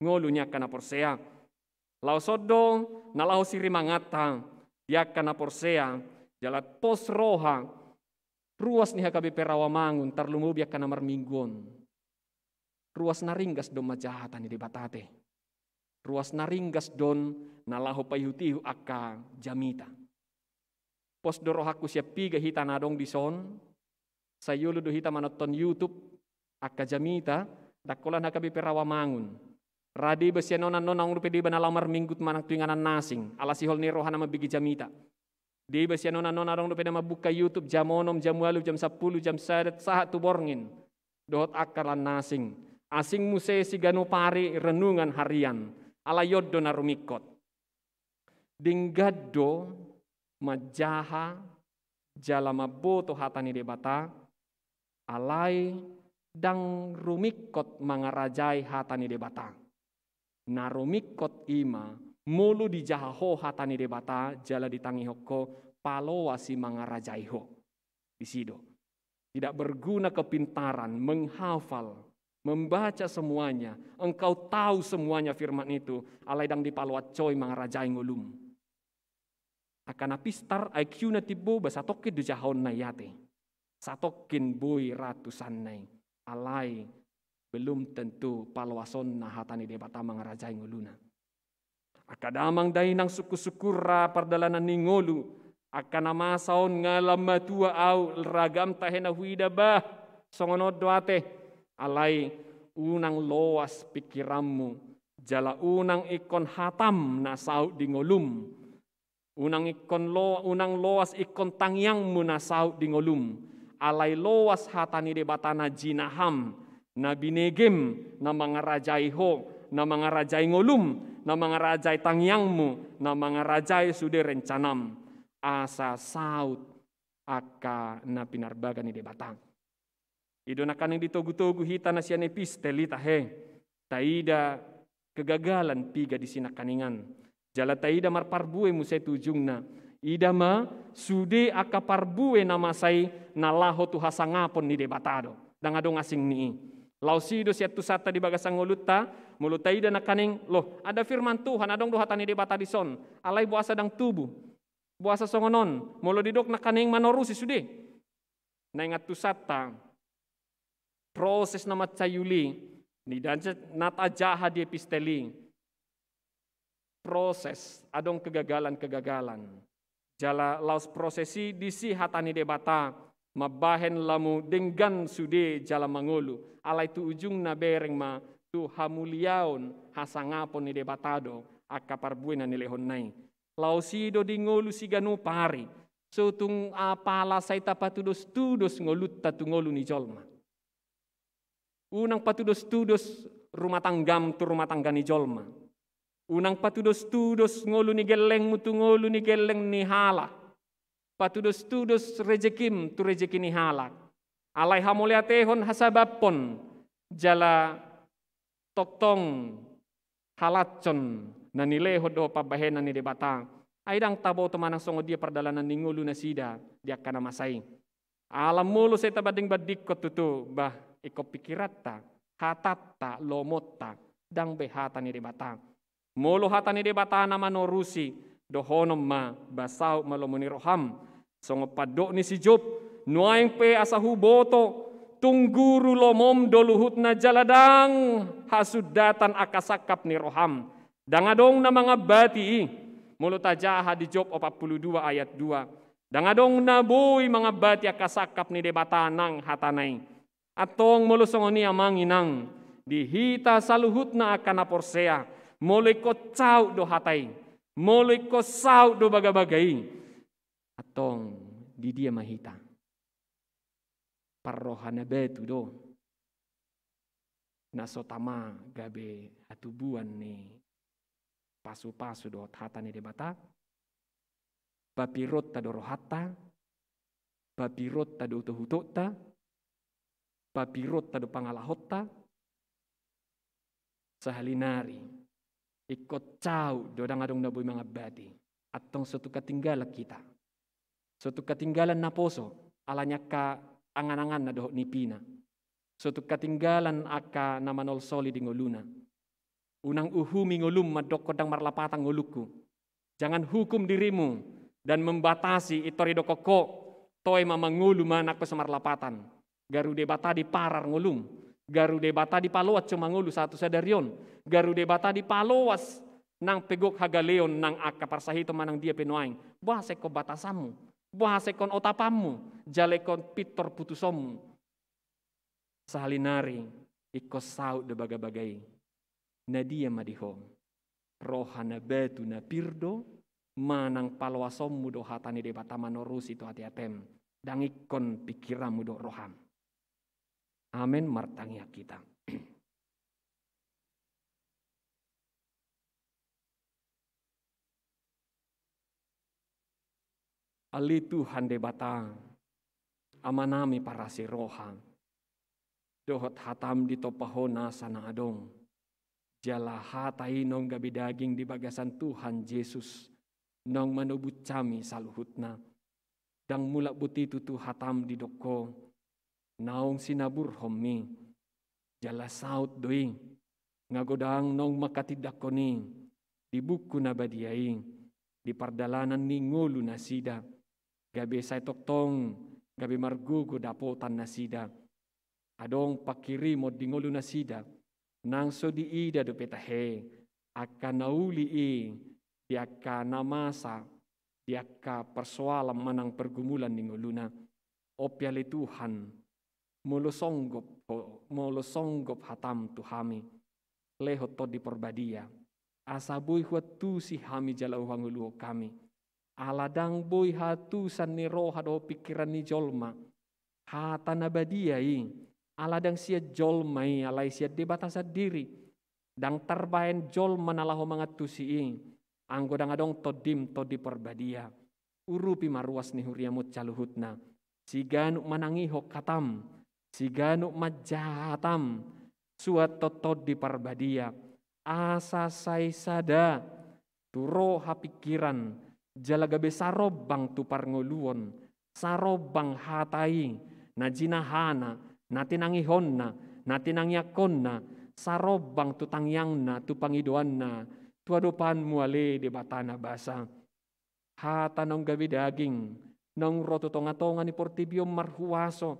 ngolu ni angka na porsea. Laos on do na laho sirimanganta di angka na porsea, jala pos roha ruas ni H K B P Rawamangun, tarlumobi angka na marminggu on. Ruas na ringgas do on manjaha hata ni Debata te. Ruas na ringgas do on na laho paihutihut angka jamita. Pos do rohangku sian piga hita na adong dison, sai olo do hita manonton YouTube angka jamita, ndang holan H K B P Rawamangun. Ra deba sian on annon, adong dope deba na laho marminggu manang tu inganan na asing, ala sihol ni rohana mambege jamita. Deba sian on annon, adong dope na mambuka YouTube jam onom, jam ualu, jam sampulu, jam sada, sahat tu borngin. Dohot angka na asing. Asing muse siganup ari renungan harian. Alai on do na rumingkot. Denggan do manjaha jala mamboto hata ni Debata, alai ndang rumingkot mangarajai hata ni Debata. Na rumingkot i ma, molo dijaha ho hata ni Debata, jala ditangihon ho, paloas i mangarajai ho. Disi do. Tidak berguna kepintaran, menghafal, membaca semuanya, engkau tahu semuanya firman itu, alai ndang dipaloas ho i mangarajai ngolum. Angka na pistar, I Q na timbo, ba satongkin do jahaonna i ate. Satongkin boi ra tusanna i. Alai belum tentu paloasonna hata ni Debata mangarajai ngoluna. Angka damang dainang, sungkunsungkun ra pardalanan ni ngolu, angka na masa on nga lam matua au, ragam tahe na huida, bah, songon on do ate. Alai unang loas pingkiranmu, jala unang ingkon hatam na saut di ngolum. Unang ingkon lo-, unang loas ingkon tangiangmu na saut di ngolum. Alai loas hata ni Debata na jinaham, na binegem, na mangarajai ho, na mangarajai ngolum, na mangarajai tangiangmu, na mangarajai sude rencanam. Asa saut angka na pinarbaga ni Debata. I do nangkaning ditogutogu hita na sian epistel i tahe. Taida kegagalan piga disi nangkaningan. Jala taida marparbue muse tu ujungna. Ida ma, sude angka parbue na masa i na laho tu hasangapon ni Debata do. Ndang adong asing ni i. Laos i do sian tusanta di bagasan ngolunta, molo taida nangkaning, loh, ada firman Tuhan, adong do hata ni Debata dison. Alai boasa ndang tubu. Boasa songon on, molo didok nangkaning manorusi sude. Na ingat tusanta, proses na mansai uli, ni da-, na tajaha di epistel i. Proses, adong kegagalan-kegagalan. Jala laos proses i disi hata ni Debata, mambahen lamu denggan sude jala mangolu. Alai tu ujungna bereng ma tu hamuliaon hasangapon ni Debata do, angka parbue na nilehonna i. Laos i do di ngolu siganup ari. So tung apala sai tapatudos-tudos ngolunta tu ngolu ni jolma. Unang patudos-tudos rumah tanggam tu rumah tangga ni jolma. Unang patudos-tudos ngolu ni gellengmu tu ngolu ni gelleng ni halak. Patudos-tudos rejekim tu rejeki ni halak. Alai hamauliatehon, hasabamhon, jala tongtong halashon na nilehon dohot pambahenan ni Debata. Ai ndang taboto manang songon dia pardalanan ni ngolu nasida di angka na masa i. Ala molo sai tabanding-bandingkon tutu, bah, ingkon pingkiranta, hatanta, lomonta, ndang be hata ni Debata. Molo hata ni Debata na manorusi, dohonon ma, bah, saut ma lomo ni roham. Songon pandok ni si Job, nuaeng pe asa huboto, tung guru lomom do luhutna jala ndang hasundatan angka sangkap ni roham. Ndang adong na mangambati i. Molo tajaha di Job opat pulu dua ayat dua. Ndang adong na boi mangambati angka sangkap ni Debata nang hatana i. Antong molo songon i amang inang, di hita saluhutna angka na porsea, molo ingkon saut do hata i, molo ingkon saut do bagabaga i, antong di dia ma hita? Parroha na batu do na so tama gabe hatubuan ni pasupasu dohot hata ni Debata. Papironta do rohanta, papironta do utohutonta, papironta do pangalahonta. Sahali nari ingkon saut do, ndang adong na boi mangambati. Antong so tung katinggalan hita. So tung katinggalan naposo, ala ni angka angan-anganna dohot nipina. So tung katinggalan angka na manolsoli di ngoluna. Unang uhumi ngolum mandokkon ndang marlapatan ngolungku. Jangan hukum dirimu dan membatasi, intor didok ho, toe ma mangolu ma nang pe so marlapatan. Garu Debata diparar ngolum. Garu Debata dipaloas ho mangolu sahat tu sadari on. Garu Debata dipaloas nang pe gok hagaleon nang angka parsahiton manang dia pe nuaeng. Boasa ingkon batasanmu? Boasa ingkon otapanmu? Jala ingkon pintor putusonmu? Sahali nari ingkon saut do bagabaga i. Na dia ma di ho? Roha na batu na pir do, manang paloasonmu do hata ni Debata manorusi tu ateatem, ndang ingkon pingkiranmu dohot roham? Amen. Martangiang hita. Ale Tuhan Debata, Amanami parasi roha, dohot hataM ditompa Ho nasa na adong. Jala hata i naung gabe daging di bagasan Tuhan Jesus, naung manobus hami saluhutna. Ndang mulak boti tutu hataM didok Ho, naung sinaburhonMi. Jala saut do i, nga godang naung mangkatindangkon i di buku na badia i, di pardalanan ni ngolu nasida, gabe sai tongtong, gabe margogo dapotan nasida. Adong pangkirimon di ngolu nasida, nang so diida dope tahe, angka na uli i, di angka na masa, di angka persoalan manang pergumulan ni ngoluna. On pe ale Tuhan, molo songgop Ho, molo songgop hataM tu hami, lehon Tondi Parbadia, asa boi huantusi hami jala huangoluhon hami. Ala ndang boi haantusan ni roha dohot pingkiran ni jolma hata na badia i, ala ndang sian jolma i, alai sian Debata sandiri. Ndang tarbaen jolma na laho mangantusi i, anggo ndang adong TondiM, Tondi Parbadia. Urupi ma ruas ni huriaMon saluhutna. Siganup manangihon hataM, siganup manjaha hataM, suanhon Tondi Parbadia, asa sai sada tu roha pingkiran, jala gabe sarombang tu parngoluon, sarombang hata i, na jinahana, na tinangihonna, na tinangiangkonna, sarombang tu tangiangna, tu pangidoanna, tu adopanMu ale Debata na basa. Hata naung gabe daging, naung ro tu tongatonga ni portibi on marhuaso,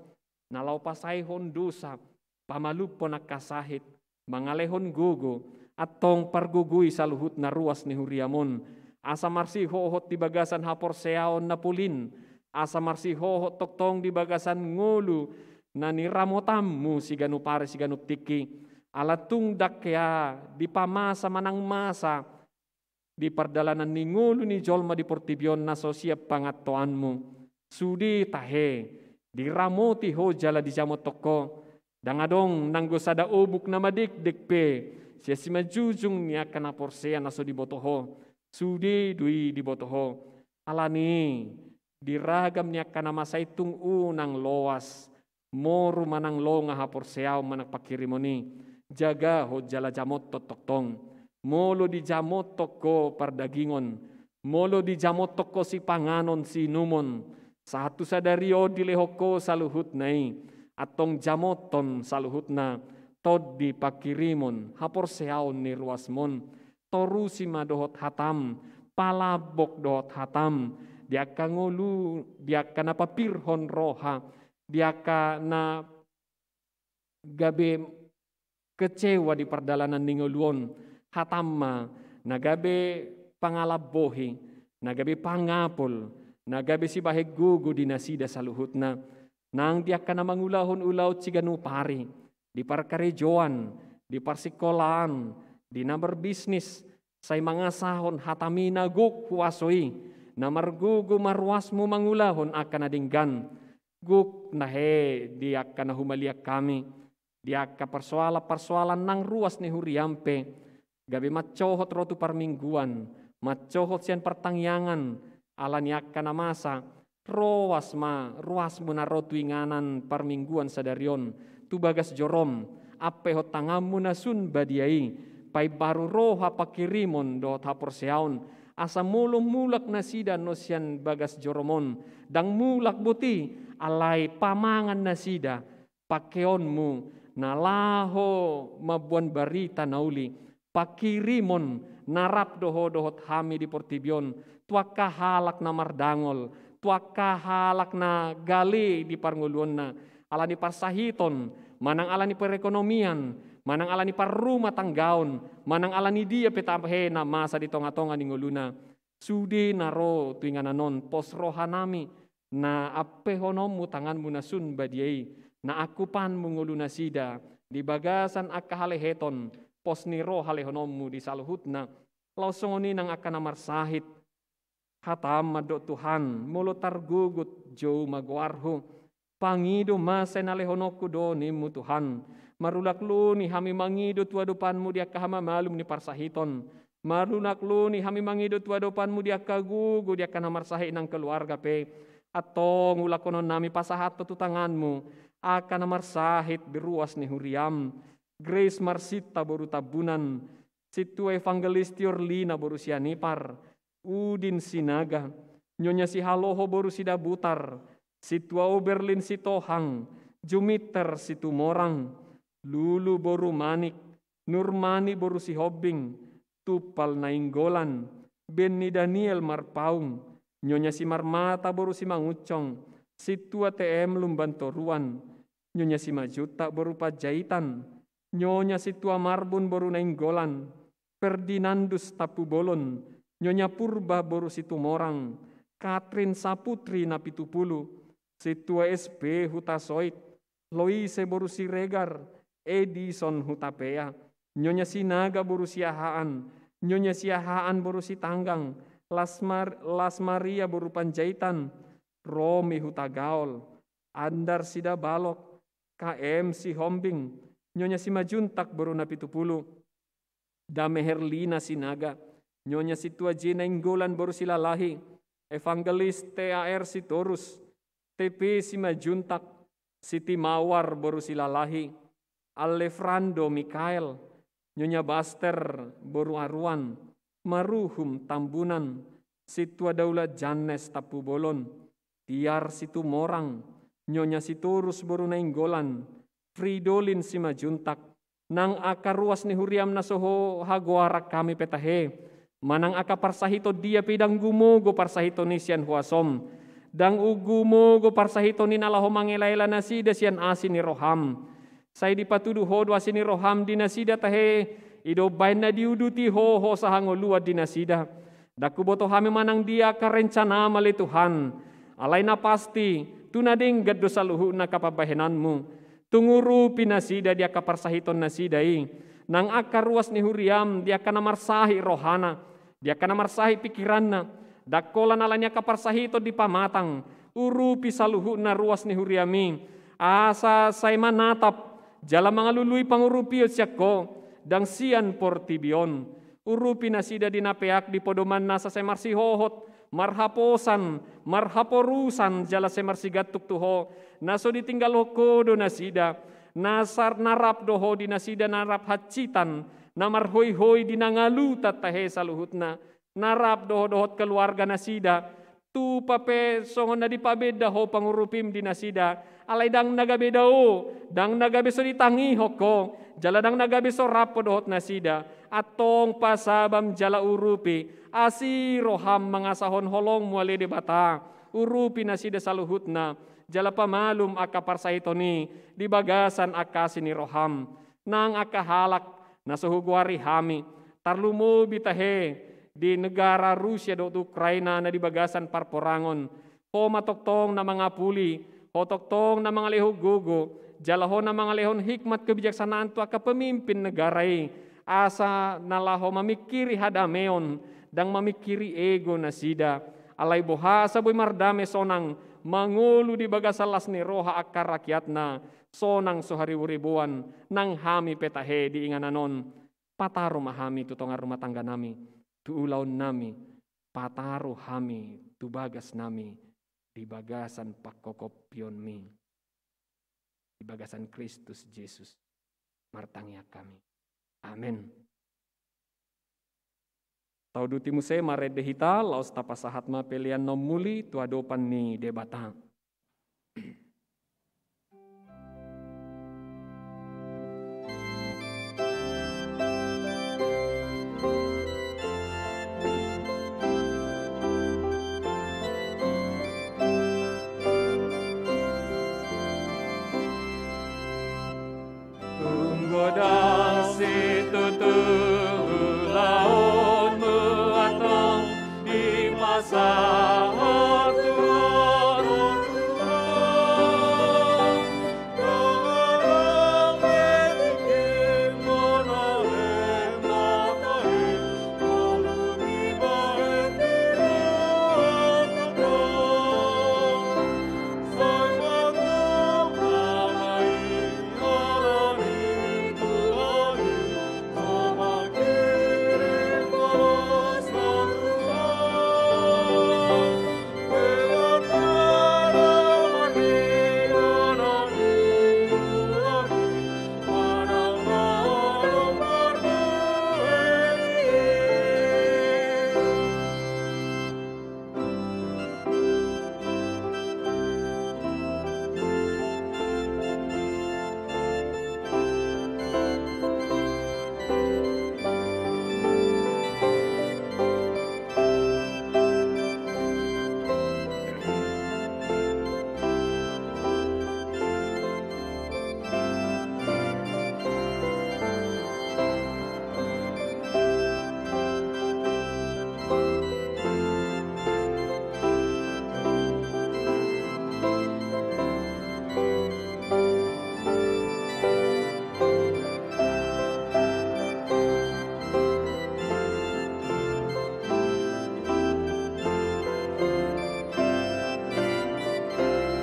na laho pasaehon dosa, pamalumhon angka sahit, mangalehon gogo, antong pargogoi saluhutna ruas ni huriaMon, asa marsihohot di bagasan haporseaon na polin, asa marsihohot tongtong di bagasan ngolu na niramotanMu siganup ari siganup tingki, ala tung ndang hea dipamasa manang masa, di pardalanan ni ngolu ni jolma di portibi on na so sian pangantoanMu. Sude tahe, diramoti Ho jala dijamothon Ho. Ndang adong nanggo sada obuk na madekdek pe sian simanjujung ni angka na porsea na so diboto Ho. Sude do i diboto Ho. Ala ni i, di ragam ni angka na masa i tung unang loas, moru manang longa haporseaon manang pangkirimon i, jagahon jala jamothon tongtong. Molo dijamothon Ho pardagingon, molo dijamothon Ho sipanganon siinumon, sahat tu sadari on dilehon Ho saluhutna i, antong jamothon saluhutna tondi pangkirimon haporseaon ni ruasmon. Torusi ma dohot hataM, palambok dohot hataM di angka ngolu, di angka na papirhon roha, di angka na gabe kecewa di pardalanan ni ngolu on. HataM ma na gabe pangalambohi, na gabe pangapul, na gabe sibahen gogo di nasida saluhutna. Nang di angka na mangulahon ulaon siganup ari, di parkarejoan, di parsingkolaan, di na marbisnis, sai mangasahon hataMi na gok huaso i, na margogo ma ruasMu mangulahon angka na denggan. Gok na he di angka na humaliang hami, di angka parsoalan-parsoalan nang ruas ni huriaM pe, gabe mancohot ro tu parmingguan, mancohot sian partangiangan, ala ni angka na masa, roas ma ruasMu na ro tu inganan parmingguan sadari on, tu bagas joroM, ampehon tanganMu na sun badia i, paimbaru roha pangkirimon dohot haporseaon, asa molo mulak nasida annon sian bagas joroM on, ndang mulak boti, alai pamangan nasida, pangkeonMu na laho mamboan barita na uli, pangkirimon na rap do Ho dohot hami di portibi on, tu angka halak na mardangol, tu angka halak na gale di parngoluonna, ala ni parsahiton, manang ala ni perekonomian, manang ala ni parrumatanggaon, manang ala ni dia pe tahe na masa di tongatonga ni ngoluna. Sude na ro tu inganan on, pos rohanami, na ampehononMu tanganMu na sun badia i, na angkupanMu ngolu nasida, di bagasan angka haleheton, pos ni roha lehononMu di saluhutna. Laos songon i nang angka na marsahit. HataM mandok Tuhan, molo targogot jou ma goarhu, pangido ma sai na lehononku do nimmu Tuhan. Marulakloni hami mangido tu adopanMu di angka hamamalum ni parsahiton. Malunak luni hami mangido tu adopanmu di angka gogo, di angka na marsahit nang keluarga pe. Antong ulahonon nami pasahathon tu tanganmu angka na marsahit di ruas ni huriam. Grace Marsinta boru Tambunan, Sintua Evangelis Tiorlina boru Sianipar, Udin Sinaga, Nyonya Sihaloho boru Sidabutar, Sintua Oberlin Sitohang, Jumiter Situmorang, Lulu boru Manik, Nurmani boru Sihombing, Tumpal Nainggolan, Benny Daniel Marpaung, Nyonya Simarmata boru Simangunsong, Sintua T M Lumban Toruan, Nyonya Simanjuntak boru Panjaitan, Nyonya Sintua Marbun boru Nainggolan, Ferdinandus Tampubolon, Nyonya Purba boru Situmorang, Katrin Saputri Napitupulu, Sintua S P Hutasoit, Loise boru Siregar, Edison Hutapea, Nyonya Sinaga boru Siahaan, Nyonya Siahaan boru Sitanggang, Las Mar-, Las Maria boru Panjaitan, Romi Hutagaol, Andar Sidabalok, K M Sihombing, Nyonya Simanjuntak boru Napitupulu, Dame Herlina Sinaga, Nyonya Sintua J Nainggolan boru Silalahi, Evangelis T A R Sitorus, T P Simanjuntak, Siti Mawar boru Silalahi, Alefrando Mikael, Nyonya Baster boru Aruan, Maruhum Tambunan, Sintua Daulat Jannes Tampubolon, Tiar Situmorang, Nyonya Sitorus boru Nainggolan, Fridolin Simanjuntak, nang angka ruas ni huriam na so ho-, hagoaran hami pe tahe, manang angka parsahiton dia pe ndang gumogo parsahiton i sian huasom, ndang gumogo parsahiton i na laho mangelaela nasida sian asi ni roham. Sai dipatudu ho do asi ni roham di nasida tahe, i do umbahen na diuduti ho hosa hangoluan di nasida. Ndang huboto hami manang dia angka rencanam ale Tuhan. Alai na pasti, tu na denggan do saluhutna angka pambahenanmu. Tung urupi nasida di angka parsahiton nasida i. Nang angka ruas ni huriam di angka na marsahit rohana, di angka na marsahit pikiranna. Ndang holan ala ni angka parsahiton di pamatang. Urupi saluhutna ruas ni huriam i. Asa sai manatap, jala mangalului pangurupion sian ho, ndang sian portibi on. Urupi nasida di na peak di podomanna asa sai marsihohot, marhaposan, marhaporusan jala sai marsigantung tu ho, na so ditinggalhon ho do nasida, na sar-, na rap do ho di nasida na rap hansitan, na marhoihoi di na ngalutan tahe saluhutna, na rap do ho dohot keluarga nasida, tupa pe songon na dipabenda ho pangurupim di nasida, alai ndang na gabe dao, ndang na gabe so ditangihon ho, jala ndang na gabe so rap ho dohot nasida, antong pasabam jala urupi, asi roham mangasahon holongmu ale Debata, urupi nasida saluhutna, jala pamalum angka parsahiton i, di bagasan angka asi ni roham, nang angka halak, na so hugoari hami, tarlumobi tahe, di negara Rusia dohot Ukraina na di bagasan parporangon, ho ma tongtong na mangapuli, ho tongtong na mangalehon gogo, jala ho na mangalehon hikmat kebijaksanaan tu angka pemimpin negara i, asa na laho mamingkiri hadameon, ndang mamingkiri ego nasida, alai boha asa boi mardame sonang, mangolu di bagasan las ni roha angka rakyatna, sonang so hariboriboan, nang hami pe tahe di inganan on. Pataru ma hami tu tonga rumah tangga nami, tu ulaon nami, pataru hami tu bagas nami, di bagasan pangkopopionmi, di bagasan Kristus Jesus, martangiang hami. Amen. Tauduti muse marende hita, laos tapasahat ma pelean na ummuli tu adopan ni Debata. Tung godang situtu ulaonmu antong dipasahat Tuhan.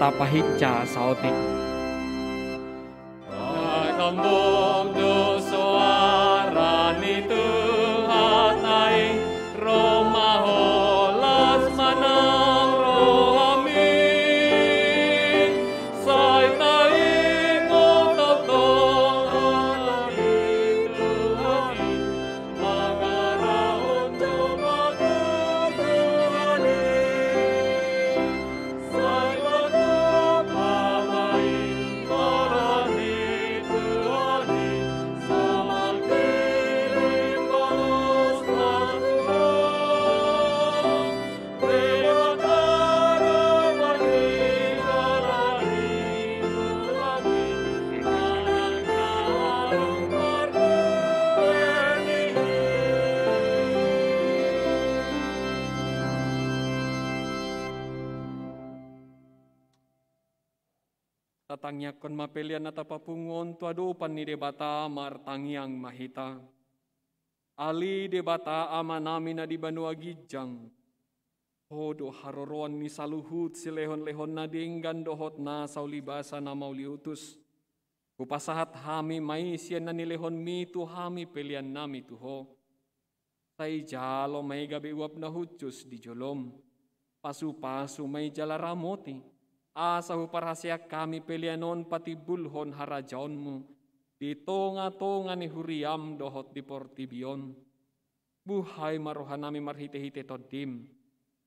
Tapahinsa saotik. Ai hambok do soara ni Tuhan ai, ro ma holas manang rohami, sai taingot tongtong hata ni Tuhan i. Tatangiangkon ma pelean na tapapungu on tu adopan ni Debata. Martangiang ma hita. Ale Debata Amanami na di banua ginjang, Ho do haroroan ni saluhut silehonlehon na denggan dohot nasa ulibasa na mauliutus. Hupasahat hami ma i sian na nilehonMi tu hami peleannami tu Ho. Sai jalo ma i gabe uap na hushus di joloM. Pasupasu ma i jala ramoti, asa huparhaseang hami pelean on patimbulhon harajaonMu di tongatonga ni huriaM dohot di portibi on. Buhai ma rohanami marhitehite TondiM,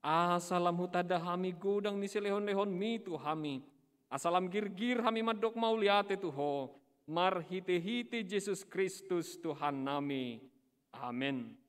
asa lam hutanda hami godang ni silehonlehonMi tu hami, asa lam girgir hami mandok mauliate tu Ho, marhitehite Jesus Kristus Tuhannami. Amen.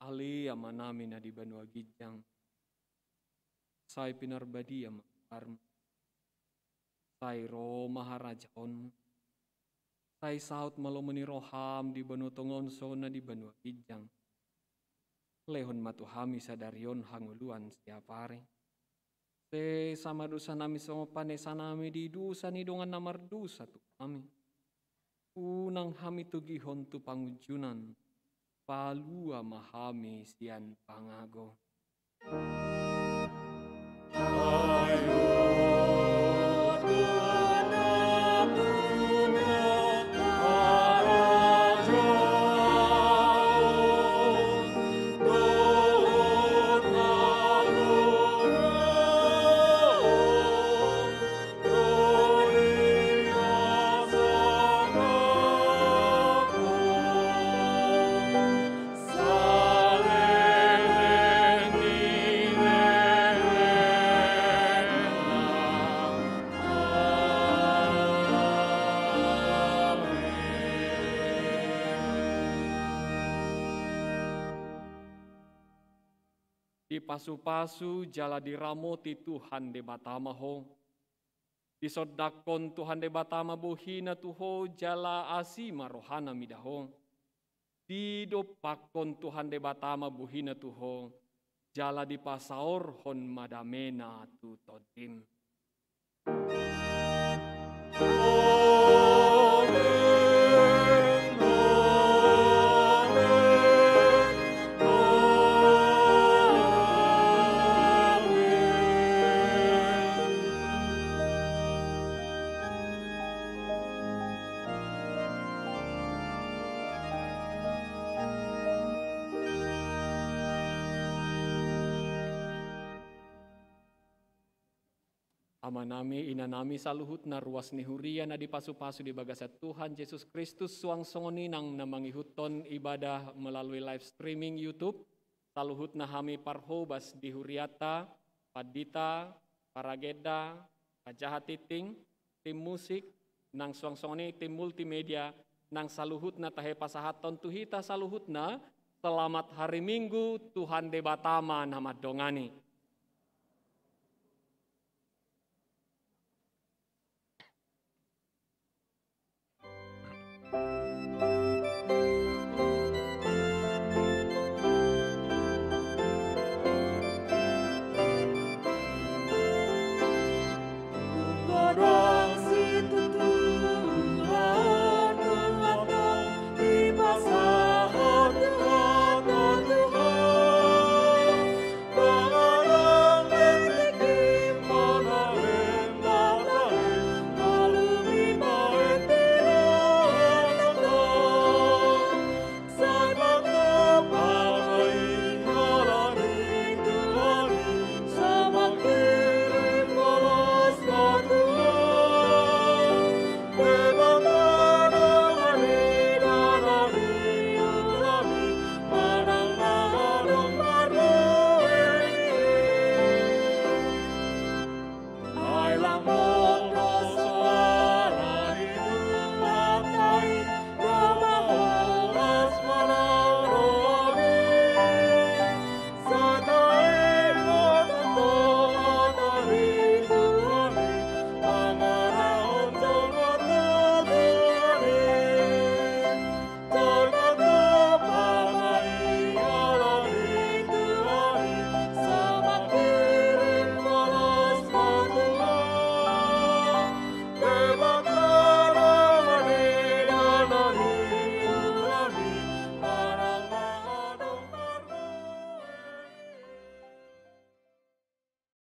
Ale Amanami na di banua ginjang, sai pinarbadia ma goarMu. Sai ro ma harajaonMu. Sai saut ma lomo ni rohaM di banua tonga on songon na di banua ginjang. Lehon ma tu hami sadari on hangoluan siapari. Sesa ma dosanami songon panesanami di dosa ni dongan na mardosa tu hami. Unang hami togihon tu pangunjunan, palua ma hami sian pangago. Dipasupasu jala diramoti Tuhan Debata ma ho. Disondangkon Tuhan Debata ma bohina tu ho jala asi ma rohana mida ho. Didompakkon Tuhan Debata ma bohina tu ho jala dipasaorhon ma damena tu tondim. Amanami, inanami, saluhutna ruas ni huria na dipasupasu di bagasan Tuhan Jesus Kristus, suang songon i nang na mangihuthon ibadah melalui live streaming YouTube, saluhutna hami parhobas di hurianta, pandita, paragenda, Panjaha tingting, tim musik, nang suang songon i tim multimedia, nang saluhutna tahe pasahathon tu hita saluhutna, selamat hari Minggu, Tuhan Debata ma na mandongani.